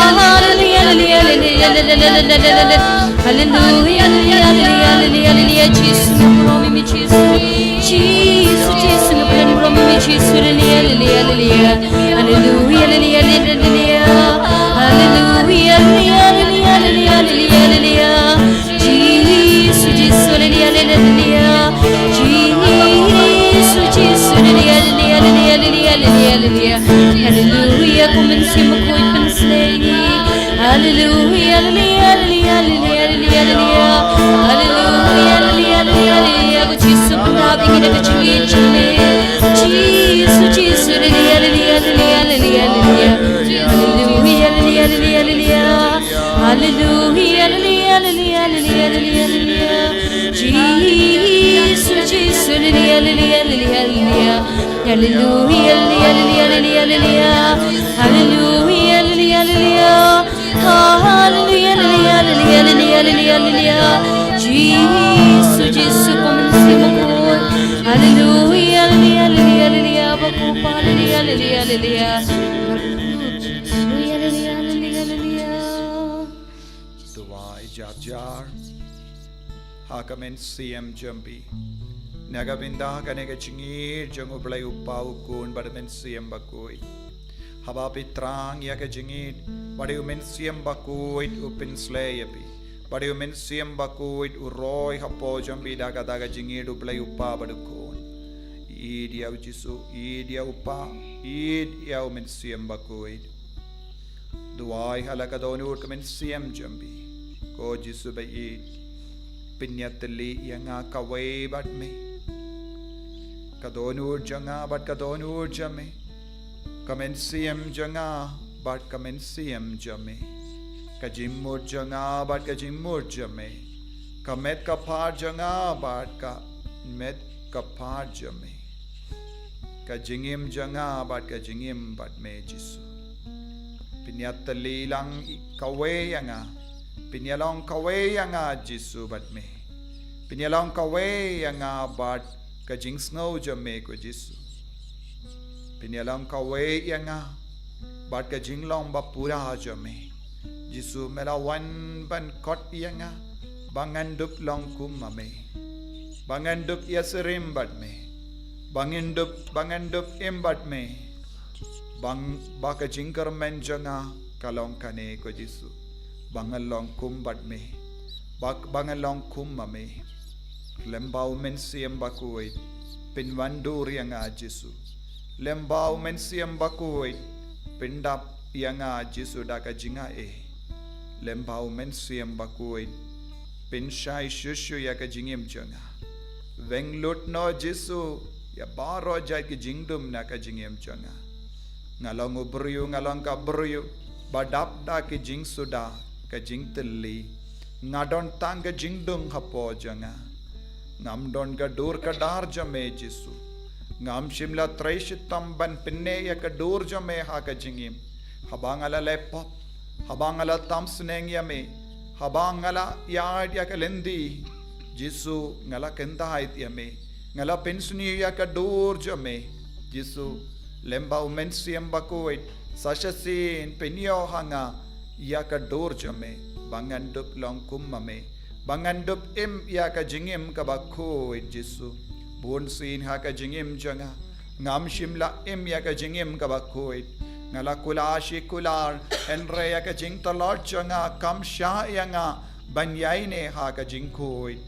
Hallelujah, hallelujah, hallelujah, hallelujah, hallelujah. Hallelujah, hallelujah, hallelujah, hallelujah, hallelujah. Jisu, nga burom ïa me, Jisu. Jisu, Jisu, nga burom ïa me, Jisu. Hallelujah, hallelujah, hallelujah. Hallelujah, hallelujah, hallelujah. Hallelujah, hallelujah, hallelujah, hallelujah, hallelujah. Jisu, Jisu, hallelujah, hallelujah. Jisu, Jisu, hallelujah, hallelujah, hallelujah, hallelujah, hallelujah. Hallelujah, ko Mynsiem Bakhuid, pynsleh ïa ngi. Hallelujah, hallelujah, hallelujah, hallelujah, hallelujah. Hallelujah, hallelujah, hallelujah, hallelujah. Ko Jisu, pynrap ïa ngi da ka jingïeit jong me. Jisu, Jisu, hallelujah, hallelujah, hallelujah, hallelujah, hallelujah. Hallelujah, hallelujah, hallelujah, hallelujah. Hallelujah, hallelujah, hallelujah, hallelujah, hallelujah. Jisu, Jisu, hallelujah, hallelujah, hallelujah, hallelujah. Hallelujah, hallelujah, hallelujah, hallelujah. Hallelujah, hallelujah, hallelujah. Hallelujah, hallelujah, hallelujah, hallelujah, hallelujah. Jisu, Jisu, ko Mynsiem Bakhuid. Hallelujah, hallelujah, hallelujah, hallelujah. Bad ko Pa, hallelujah, hallelujah, hallelujah. Hallelujah, hallelujah, hallelujah, hallelujah. Duwai jar jar ha ka mynsiem jong phi. Na ka bynta kane ka jingïeit jong U Blei U Kpa, U Khun bad U Mynsiem Bakhuid. Haba phi thrang ïa ka jingïeit, ba dei U Mynsiem Bakhuid u pynsleh ïa phi. Ba dei U Mynsiem Bakhuid u roi hapoh jong phi da kata ka jingïeit U Blei U Kpa bad U Khun. Ïeit ïa U Jisu, ïeit ïa U Kpa, ïeit ïa U Mynsiem Bakhuid. Duwai ha la ka dohnud ka mynsiem jong phi. Ko Jisu ba ïeit, pynïatylli ïa nga kawei bad me. Ka dohnud jong nga bad ka dohnud jong me. Ka mynsiem jong nga bad ka mynsiem jong me. Ka jingmut jong nga bad ka jingmut jong me. Ka met ka phad jong nga bad ka met ka phad jong me. Ka jingim jong nga bad ka jingim bad me, Jisu. Pynïatylli lang kawei ïa nga. Pynïalong kawei ïa nga, Jisu, bad me. Pynïalong kawei ïa nga bad ka jingsngew jong me, ko Jisu. Pynïalong kawei ïa nga bad ka jinglong ba pura jong me. Jisu, me la wan ban khot ïa nga ba ngan dup long kum ma me. Ba ngan dup ïasyriem bad me. Ba ngan dup, ba ngan dup im bad me. Ba, ba ka jingkyrmen jong nga ka long kane, ko Jisu. Ba ngan long kum bad me. Ba, ba ngan long kum ma me. Lem bad U Mynsiem Bakhuid, pynwandur ïa nga, Jisu. Lem bad U Mynsiem Bakhuid, pyndap ïa nga, Jisu, da ka jingaiei. Lem bad U Mynsiem Bakhuid, pynshai shuh shuh ïa ka jingim jong nga. Weng lut noh, Jisu, ïa baroh jait ki jingdum na ka jingim jong nga. Nga long u briew, nga long ka briew ba dap da ki jingsuda, ka jingtylli. Nga don tang ka jingdung hapoh jong nga. Ngam don ka dur ka dar jong me, Jisu. Ngam shym la trei shitom ban pynneh ïa ka dur jong me ha ka jingim. Haba nga la leh pop, haba nga la tam sneng ïa me, haba nga la ïaid ïa ka lynti, Jisu, nga la kyntait ïa me. Nga la pynsniew ïa ka dur jong me, Jisu. Lem bad U Mynsiem Bakhuid, sa shisien pynïoh ha nga ïa ka dur jong me, ba ngan dup long kum ma me. Ba ngan dup im ïa ka jingim kaba khuid, Jisu. Bun sien ha ka jingim jong nga, ngam shym la im ïa ka jingim kaba khuid. Nga la kular shi kular, hynrei ïa ka jingtlot jong nga kam shah ïa nga ban ïaineh ha ka jingkhuid.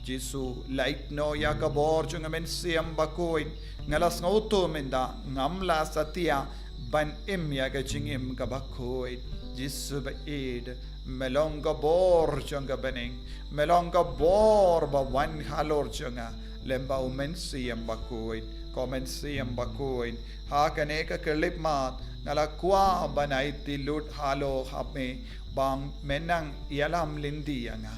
Jisu, lait noh ïa ka bor jong U Mynsiem Bakhuid. Nga la sngewthuh mynta, ngam lah satia ban im ïa ka jingim kaba khuid. Jisu ba ïeit, me long ka bor jong ka bneng. Me long ka bor ba wan halor jong nga. Lem bad U Mynsiem Bakhuid, ko Mynsiem Bakhuid, ha kane ka khyllipmat, nga la kwah ban aiti lut halor ha me, ba men nang ïalam lynti ïa nga.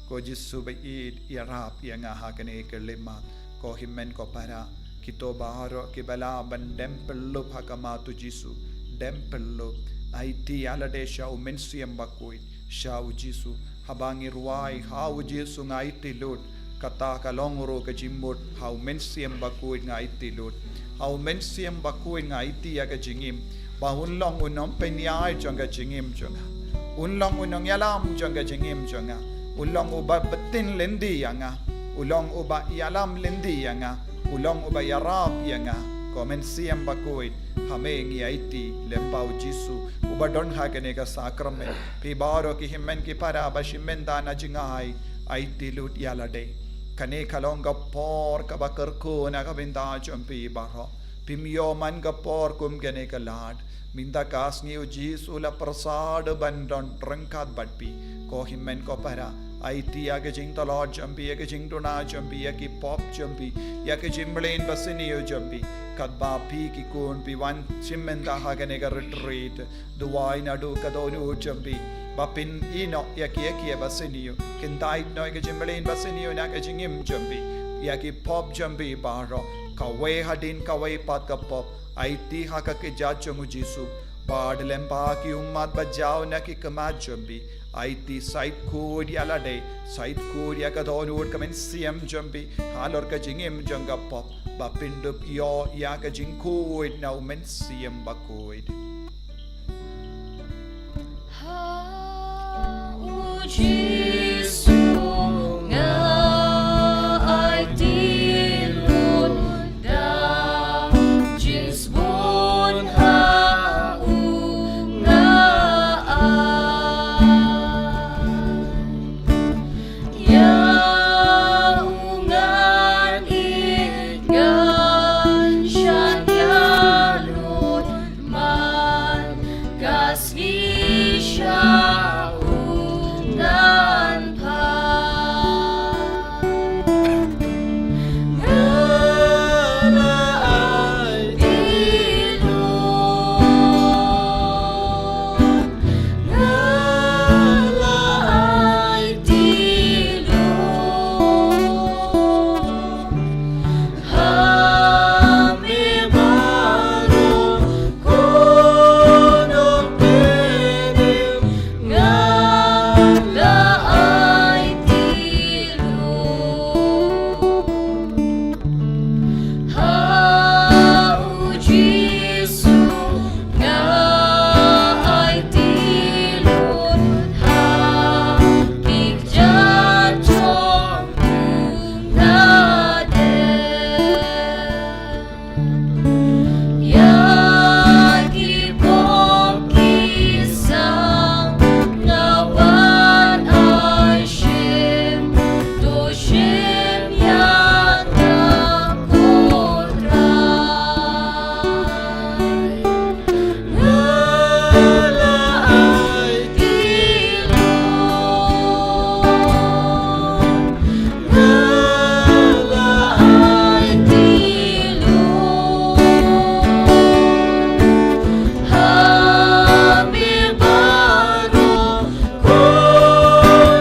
Ko Jisu ba ïeit, ïarap ïa nga ha kane ka khyllipmat. Ko hynmen ko para, kito baroh kiba lah ban dem pyllup ha khmat U Jisu, dem pyllup. Aiti ïa lade sha U Mynsiem Bakhuid, sha U Jisu. Haba ngi rwai ha U Jisu, nga aiti lut. Kata ka long ruh ka jingmut, ha U Mynsiem Bakhuid nga aiti lut. Ha U Mynsiem Bakhuid nga aiti ïa ka jingim, ba un long u nongpynïaid jong ka jingim jong nga. Un long u nongïalam jong ka jingim jong nga. Un long uba btin lynti ïa nga. Un long uba ïalam lynti ïa nga. Un long uba ïarap ïa nga. Ko Mynsiem Bakhuid, ha me ngi aiti, lyngba U Jisu uba don ha kane ka sakramen. Phi baroh ki hynmen ki para ba shim bynta na jingai, aiti lut ïa lade. Kane ka long ka por kaba kyrkhu na ka bynta jong phi baroh. Phim ïoh man ka por kum kane ka lad. Mynta ka sngi U Jisu u la pyrsad ban don ryngkat bad phi. Ko hynmen ko para, aiti ïa ka jingtlot jong phi, ïa ka jingduna jong phi, ïa ki pop jong phi, ïa ka jingmlien basniew jong phi. Katba phi ki khun phi wan shim bynta ha kane ka retreat, duwai naduh ka dohnud jong phi ba phin ïehnoh ïa ki, ïa ki basniew. Kyntait noh ïa ka jingmlien basniew na ka jingim jong phi. Ïa ki pop jong phi baroh, kawei hadien kawei pat ka pop, aiti ha ka kjat jong U Jisu. Bad lyngba ki ummat ba jaw na ki khmat jong phi, aiti, shait khuid ïa lade, shait khuid ïa ka dohnud ka mynsiem jong phi halor ka jingim jong ka pop, ba phin dup ïoh ïa ka jingkhuid na U Mynsiem Bakhuid. Ha U Jisu nga aiti lut, da jingsbun ha u nga ai. Ïa u ngan ïeit, ngan shah ïa lut, man ka sngi sha u ngan phai. Nga la aiti lut, nga la aiti lut. Ha me baroh, ko nongpynim, nga la aiti lut. Ha U Jisu nga aiti lut, ha ki kjat jong u nga dep. Ïa ki pop ki sam nga wan ai shim, to shim ïa nga ko Trai. Nga la aiti lut, nga la aiti lut. Ha me baroh, ko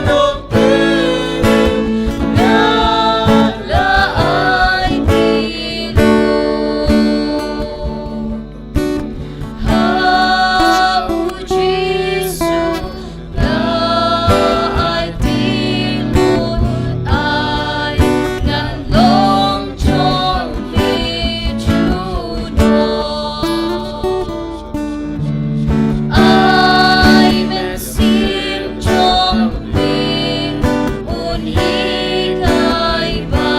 nongpynim, nga la aiti lut. Ha U Jisu nga aiti lut, ai ngan long jong me junom. Ai Mynsiem jong me un hikai ba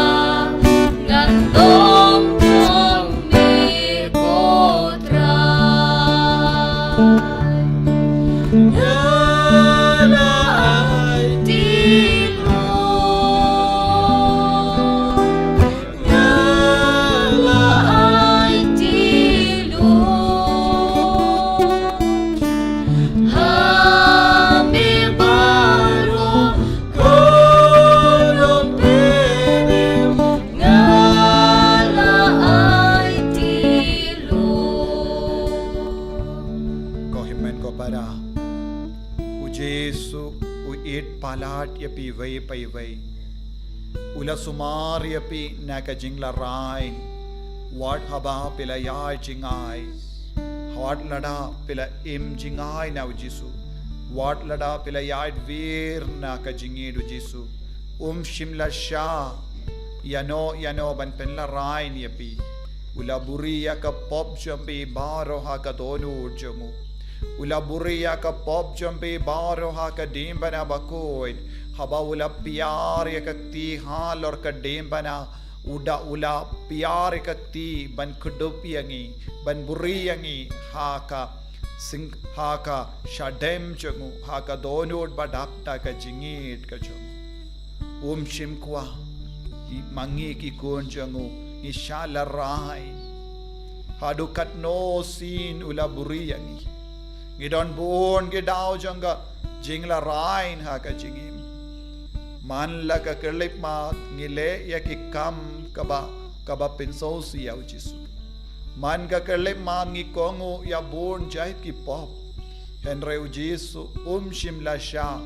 ngan long jong me ko Trai. Nga la aiti lut, nga la aiti lut. Ha me baroh, ko nongpynim, nga la aiti lut. Ko hynmen ko para, U Jisu u ïeit palat ïa phi iwei pa iwei. U la sumar ïa phi na ka jinglarai. Wat haba phi la ïaid jngai, wat lada phi la im jngai na U Jisu, wat lada phi la ïaid wir na ka jingïeit U Jisu, Um shym la shah ïano ïano ban pynlarai ïa phi. U la buri ïa ka pop jong phi baroh ha ka dohnud jong u. U la buri ïa ka pop jong phi baroh ha ka diengphna bakhuid. Haba u la piar ïa ka kti halor ka diengphna, u da u la piar ïa ka kti ban kdup ïa ngi, ban buri ïa ngi ha ka sing, ha ka shadem jong u, ha ka dohnud ba dap da ka jingïeit ka jong u. Um shym kwah ma ngi ki khun jong u ngi shah larai. Haduh katno sien u la buri ïa ngi. Ngi don bun ki daw jong ka jinglarai ha ka jingim. Man la ka khyllipmat ngi leh ïa ki kam kaba, kaba pynsngewsih ïa u Jisu. Man ka khyllipmat ngi kohnguh ïa bun jait ki pop. Hynrei u Jisu um shym la shah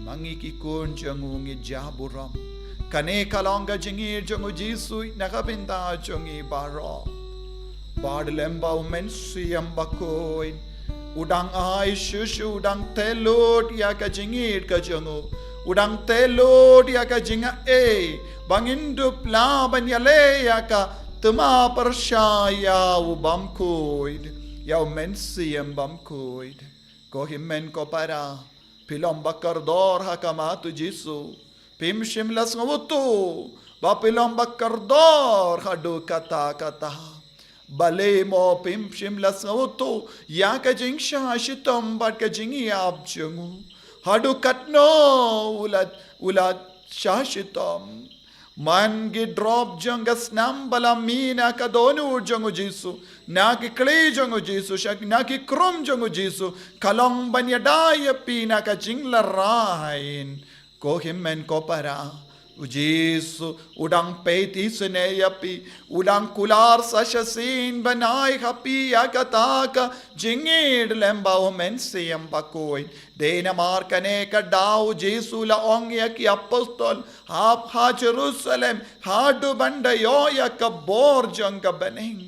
ma ngi ki khun jong u ngi jah burom. Kane ka long ka jingïeit jong u Jisu na ka bynta jong ngi baroh. Bad lyngba u Mynsiem Bakhuid u dang ai shuh shuh, u dang tei lut ïa ka jingïeit ka jong u. U dang tei lut ïa ka jingaiei ba ngin dup lah ban ïaleh ïa ka thma pyrshah ïa u Bamkhuid, ïa u Mynsiem Bamkhuid. Ko hynmen ko para, phi long ba kordor ha khmat u Jisu. Phim shym la sngewthuh ba phi long ba kordor haduh katta katta. Balei mo phim shym la sngewthuh ïa ka jingshah shitom bad ka jingïap jong u? Haduh katno u la, u la shah shitom? Man ki drop jong ka snam ba la mih na ka dohnud jong u Jisu, na ki kli jong u Jisu, sha na ki khrum jong u Jisu, ka long ban ïada ïa phi na ka jinglarai. Ko hynmen ko para, u Jisu u dang peit isynei ïa phi, u dang kular sa shisien ban ai ha phi ïa kata ka jingïeit lyngba u Mynsiem Bakhuid. Dei namar kane ka daw u Jisu u la ong ïa ki apostol, hap ha Jerusalem haduh ban da ïoh ïa ka bor jong ka bneng.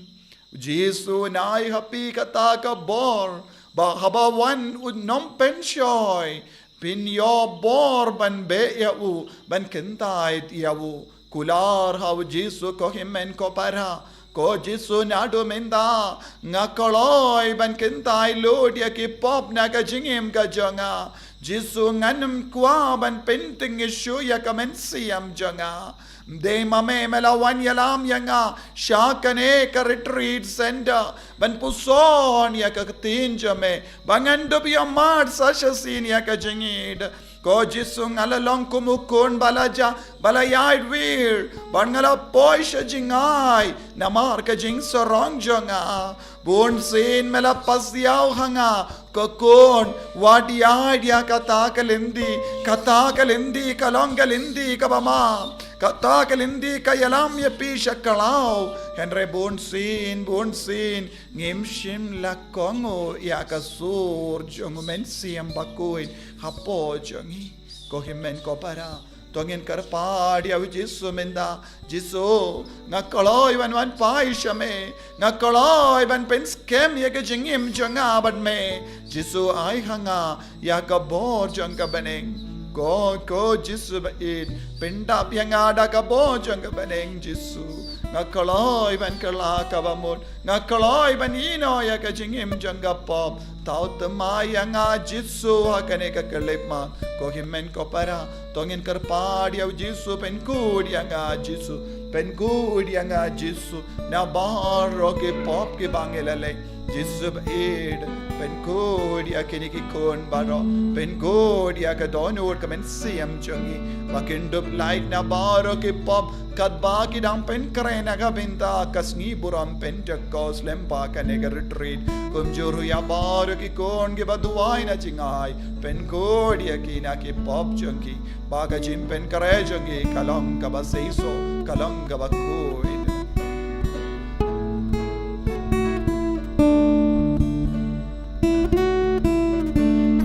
U Jisu un ai ha phi kata ka bor ba haba wan u nongpynshoi, phin ïoh bor ban beh ïa u, ban kyntait ïa u. Kular ha u Jisu ko hynmen ko para. Ko Jisu, naduh mynta nga kloi ban kyntait lut ïa ki pop na ka jingim ka jong nga. Jisu, ngan ym kwah ban pyntyngkhuh shuh ïa ka mynsiem jong nga. Dei ma me me la wan ïalam ïa nga sha kane ka retreat center ban puson ïa ka ktien jong me ba ngan dup ïa mad sa shisien ïa ka jingïeit. Ko Jisu, nga la long kum u khun ba la jah, ba la ïaid wir, bad nga la poi sha jingngai namar ka jingsarong jong nga. Bun sien me la pasiaw ha nga, ko khun, wat ïaid ïa kata ka lynti. Kata ka lynti ka long ka lynti kaba ma. Kata ka lynti ka ïalam ïa phi sha khlaw. Hynrei bun sien, bun sien ngim shym la kohnguh ïa ka sur jong u Mynsiem Bakhuid hapoh jong ngi. Ko hynmen ko para, to ngin kyrpad ïa u Jisu mynta. Jisu, nga kloi ban wan phai sha me. Nga kloi ban pynskhem ïa ka jingim jong nga bad me. Jisu, ai ha nga ïa ka bor jong ka bneng. Ko, ko Jisu ba ïeit, pyndap ïa nga da ka bor jong ka bneng Jisu. Nga kloi ban kylla kaba mut. Nga kloi ban ïehnoh ïa ka jingim jong ka pop. To thymmai ïa nga Jisu ha kane ka khyllipmat. Ko hynmen ko para, to ngin kyrpad ïa u Jisu, pynkhuid ïa nga Jisu. Pynkhuid ïa nga Jisu na baroh ki pop kiba ngi la leh. Jisu ba ïeit, pynkhuid ïa kine ki khun baroh. Pynkhuid ïa ka dohnud ka mynsiem jong ngi ba kin dup lait na baroh ki pop katba ki dang pynkhreh na ka bynta ka sngi burom Pentekost lyngba kane ka retreat. Kumjuh ruh ïa baroh ki khun kiba duwai na jingngai, pynkhuid ïa ki na ki pop jong ki, ba ka jingpynkhreh jong ki ka long kaba seisoh, ka long kaba khuid.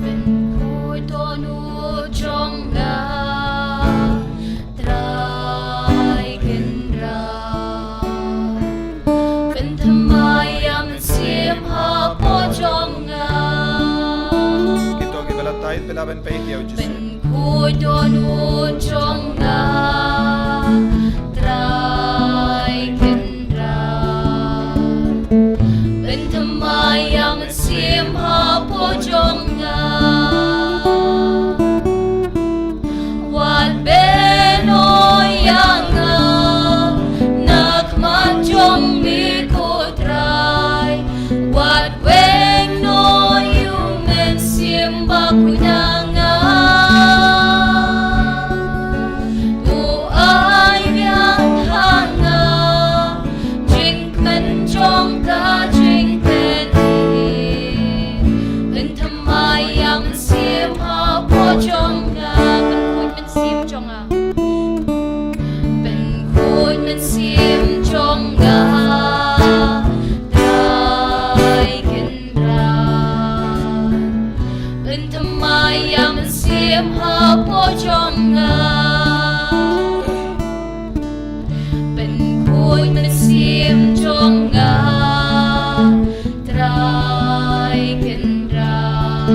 Pynkhuid dohnud jong nga, Trai Kynrad. Pynthymmai ïa u Mynsiem hapoh jong nga. Kito kiba la tied, phi lah ban peit ïa u Jisu. Pynkhuid U don u jong nga, Trai Kynrad. Pynthymmai ïa u Mynsiem hapoh jong nga. Wat bynrap ïa nga na khmat jong me ko Trai. Wat weng noh ïa u Mynsiem Bakhuid na nga. To ai biang ha nga jingkmen jong ka jingpyni. Pynthymmai ïa u Mynsiem hapoh jong nga. Pynkhuid Mynsiem jong nga. Pynkhuid Mynsiem jong nga, Trai Kynrad. Pynthymmai ïa u Mynsiem hapoh jong nga. Pynkhuid Mynsiem jong nga, Trai Kynrad.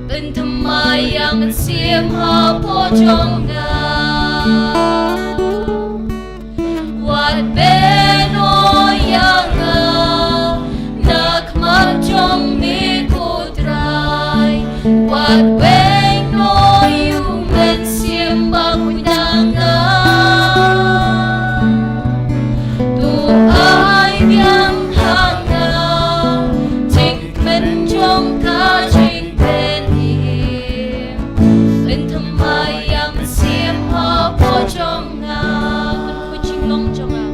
Pynthymmai ïa u Mynsiem hapoh jong nga. Wat bynrap ïa nga na khmat jong me ko Trai. Wat weng noh ïa u Mynsiem Bakhuid na nga. To ai biang ha nga jingkmen jong ka jingpyni. Pynthymmai ïa u Mynsiem hapoh jong nga. Pynkhuid jinglong jong nga.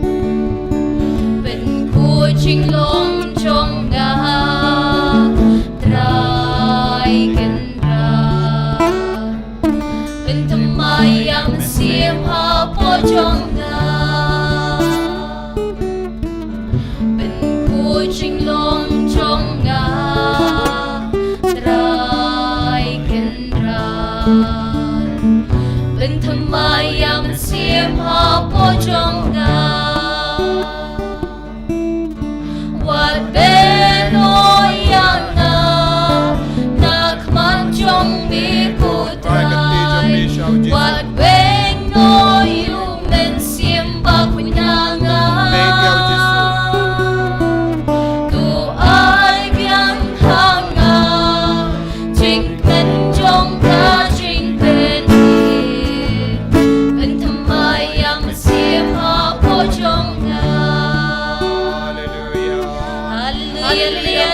Pynkhuid jinglong jong nga, Trai Kynrad. Pynthymmai ïa u Mynsiem hapoh jong nga. Pynkhuid jinglong jong nga, Trai Kynrad. Pynthymmai ïa u Mynsiem hapoh jong nga. Wat bynrap ïa nga na khmat jong me ko Trai. Wat weng noh ïa u Mynsiem Bakhuid na nga. To ai biang ha nga jingkmen jong ka jingpyni. Pynthymmai ïa u Mynsiem hapoh jong nga. Hallelujah.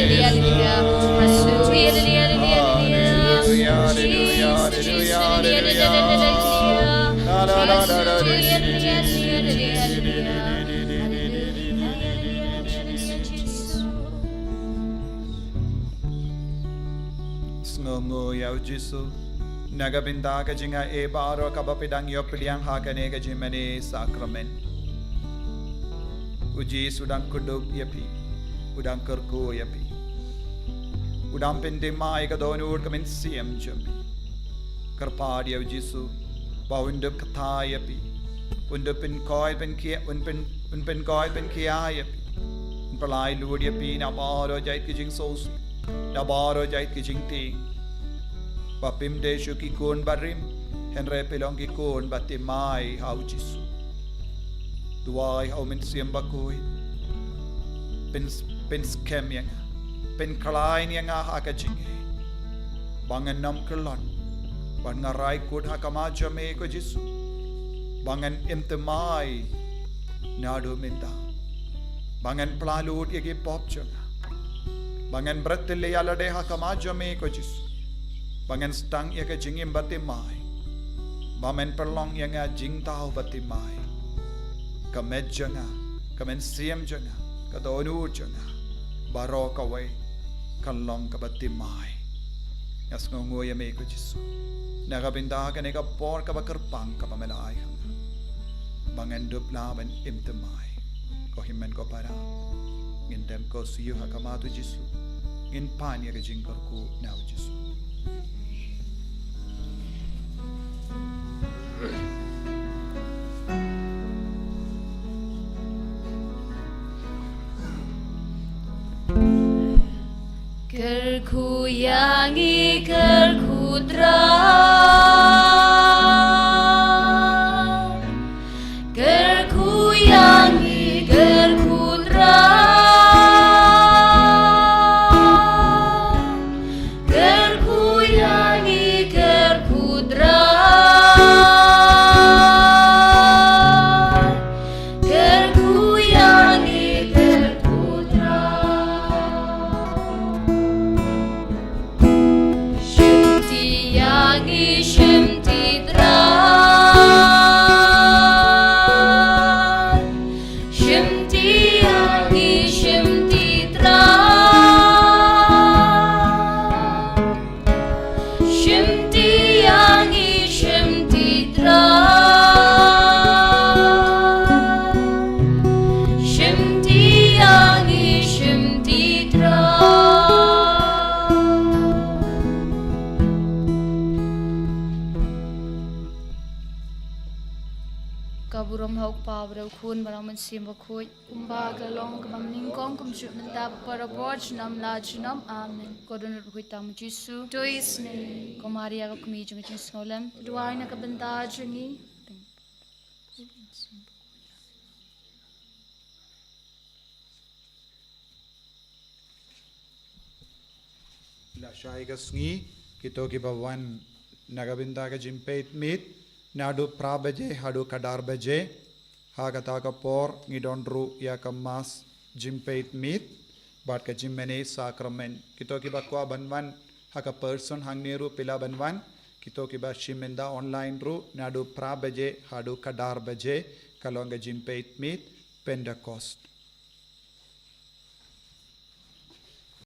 Hallelujah. Sngewnguh ïa u Jisu na ka bynta ka jingaiei baroh kaba phi dang ïoh pdiang ha kane ka jingmane sakramen. U Jisu u dang kdup ïa phi, u dang kyrkhu ïa phi, u dang pynthymmai ïa ka dohnud ka mynsiem jong phi. Kyrpad ïa u Jisu ba un dup kata ïa phi, un dup pynkhuid pynkhia, un pyn, un pynkhuid pynkhia ïa phi, un pynlait lut ïa phi na baroh jait ki jingsngewsih, na baroh jait ki jingtieng. Ba phim dei shuh ki khun barim, hynrei phi long ki khun bathymmai ha u Jisu. Duwai ha u Mynsiem Bakhuid, pyn, pynskhem ïa nga, pynkhlaiñ ïa nga ha ka jingngeit, ba ngan ym kyllon, ba ngan rai kut ha khmat jong me ko Jisu, ba ngan im thymmai naduh mynta, ba ngan phla lut ïa ki pop jong nga, ba ngan bret ïa lade ha khmat jong me ko Jisu, ba ngan sdang ïa ka jingim bathymmai, ba men pynlong ïa nga jingthaw bathymmai. Ka met jong nga, ka mynsiem jong nga, ka dohnud jong nga, baroh kawei kan long kaba thymmai. Nga sngewnguh ïa me ko Jisu na ka bynta kane ka por kaba kyrpang kaba me la ai ha nga, ba ngan dup lah ban im thymmai. Ko hynmen ko para, ngin dem ko siew ha khmat u Jisu, ngin pan ïa ka jingkyrkhu na u Jisu. Kyrkhu ïa ngi, kyrkhu Trai. Kyrkhu ïa ngi, kyrkhu Trai. Kyrkhu ïa ngi, kyrkhu Trai. Kyrkhu ïa ngi, kyrkhu Trai. Shimti ïa ngi, shimti Trai. Shimti ïa ngi, shimti Trai. Shimti ïa ngi, shimti Trai. Shimti ïa ngi, shimti Trai. Ka burom ha u Kpa bad u Khun bad u Mynsiem Bakhuid. Kumba ka long kaba nyngkong, kumjuh mynta, bad baroh por, junom la junom. Amen. Ko Dohnud Bakhuid Tam u Jisu, to isynei. Ko Maria ka kmie jong ka jingsngewlem, duwai na ka bynta jong ngi. Lashai ka sngi, kito kiba wan na ka bynta ka jingpeit miet, naduh phra baje haduh khatar baje. Ha kata ka por ngi don ruh ïa ka mass jingpeit miet bad ka jingmane sakramen. Kito kiba kwah ban wan ha ka person hangne ruh phi lah ban wan. Kito kiba shim ynda online ruh, naduh phra baje haduh khatar baje ka long ka jingpeit miet Pentecost.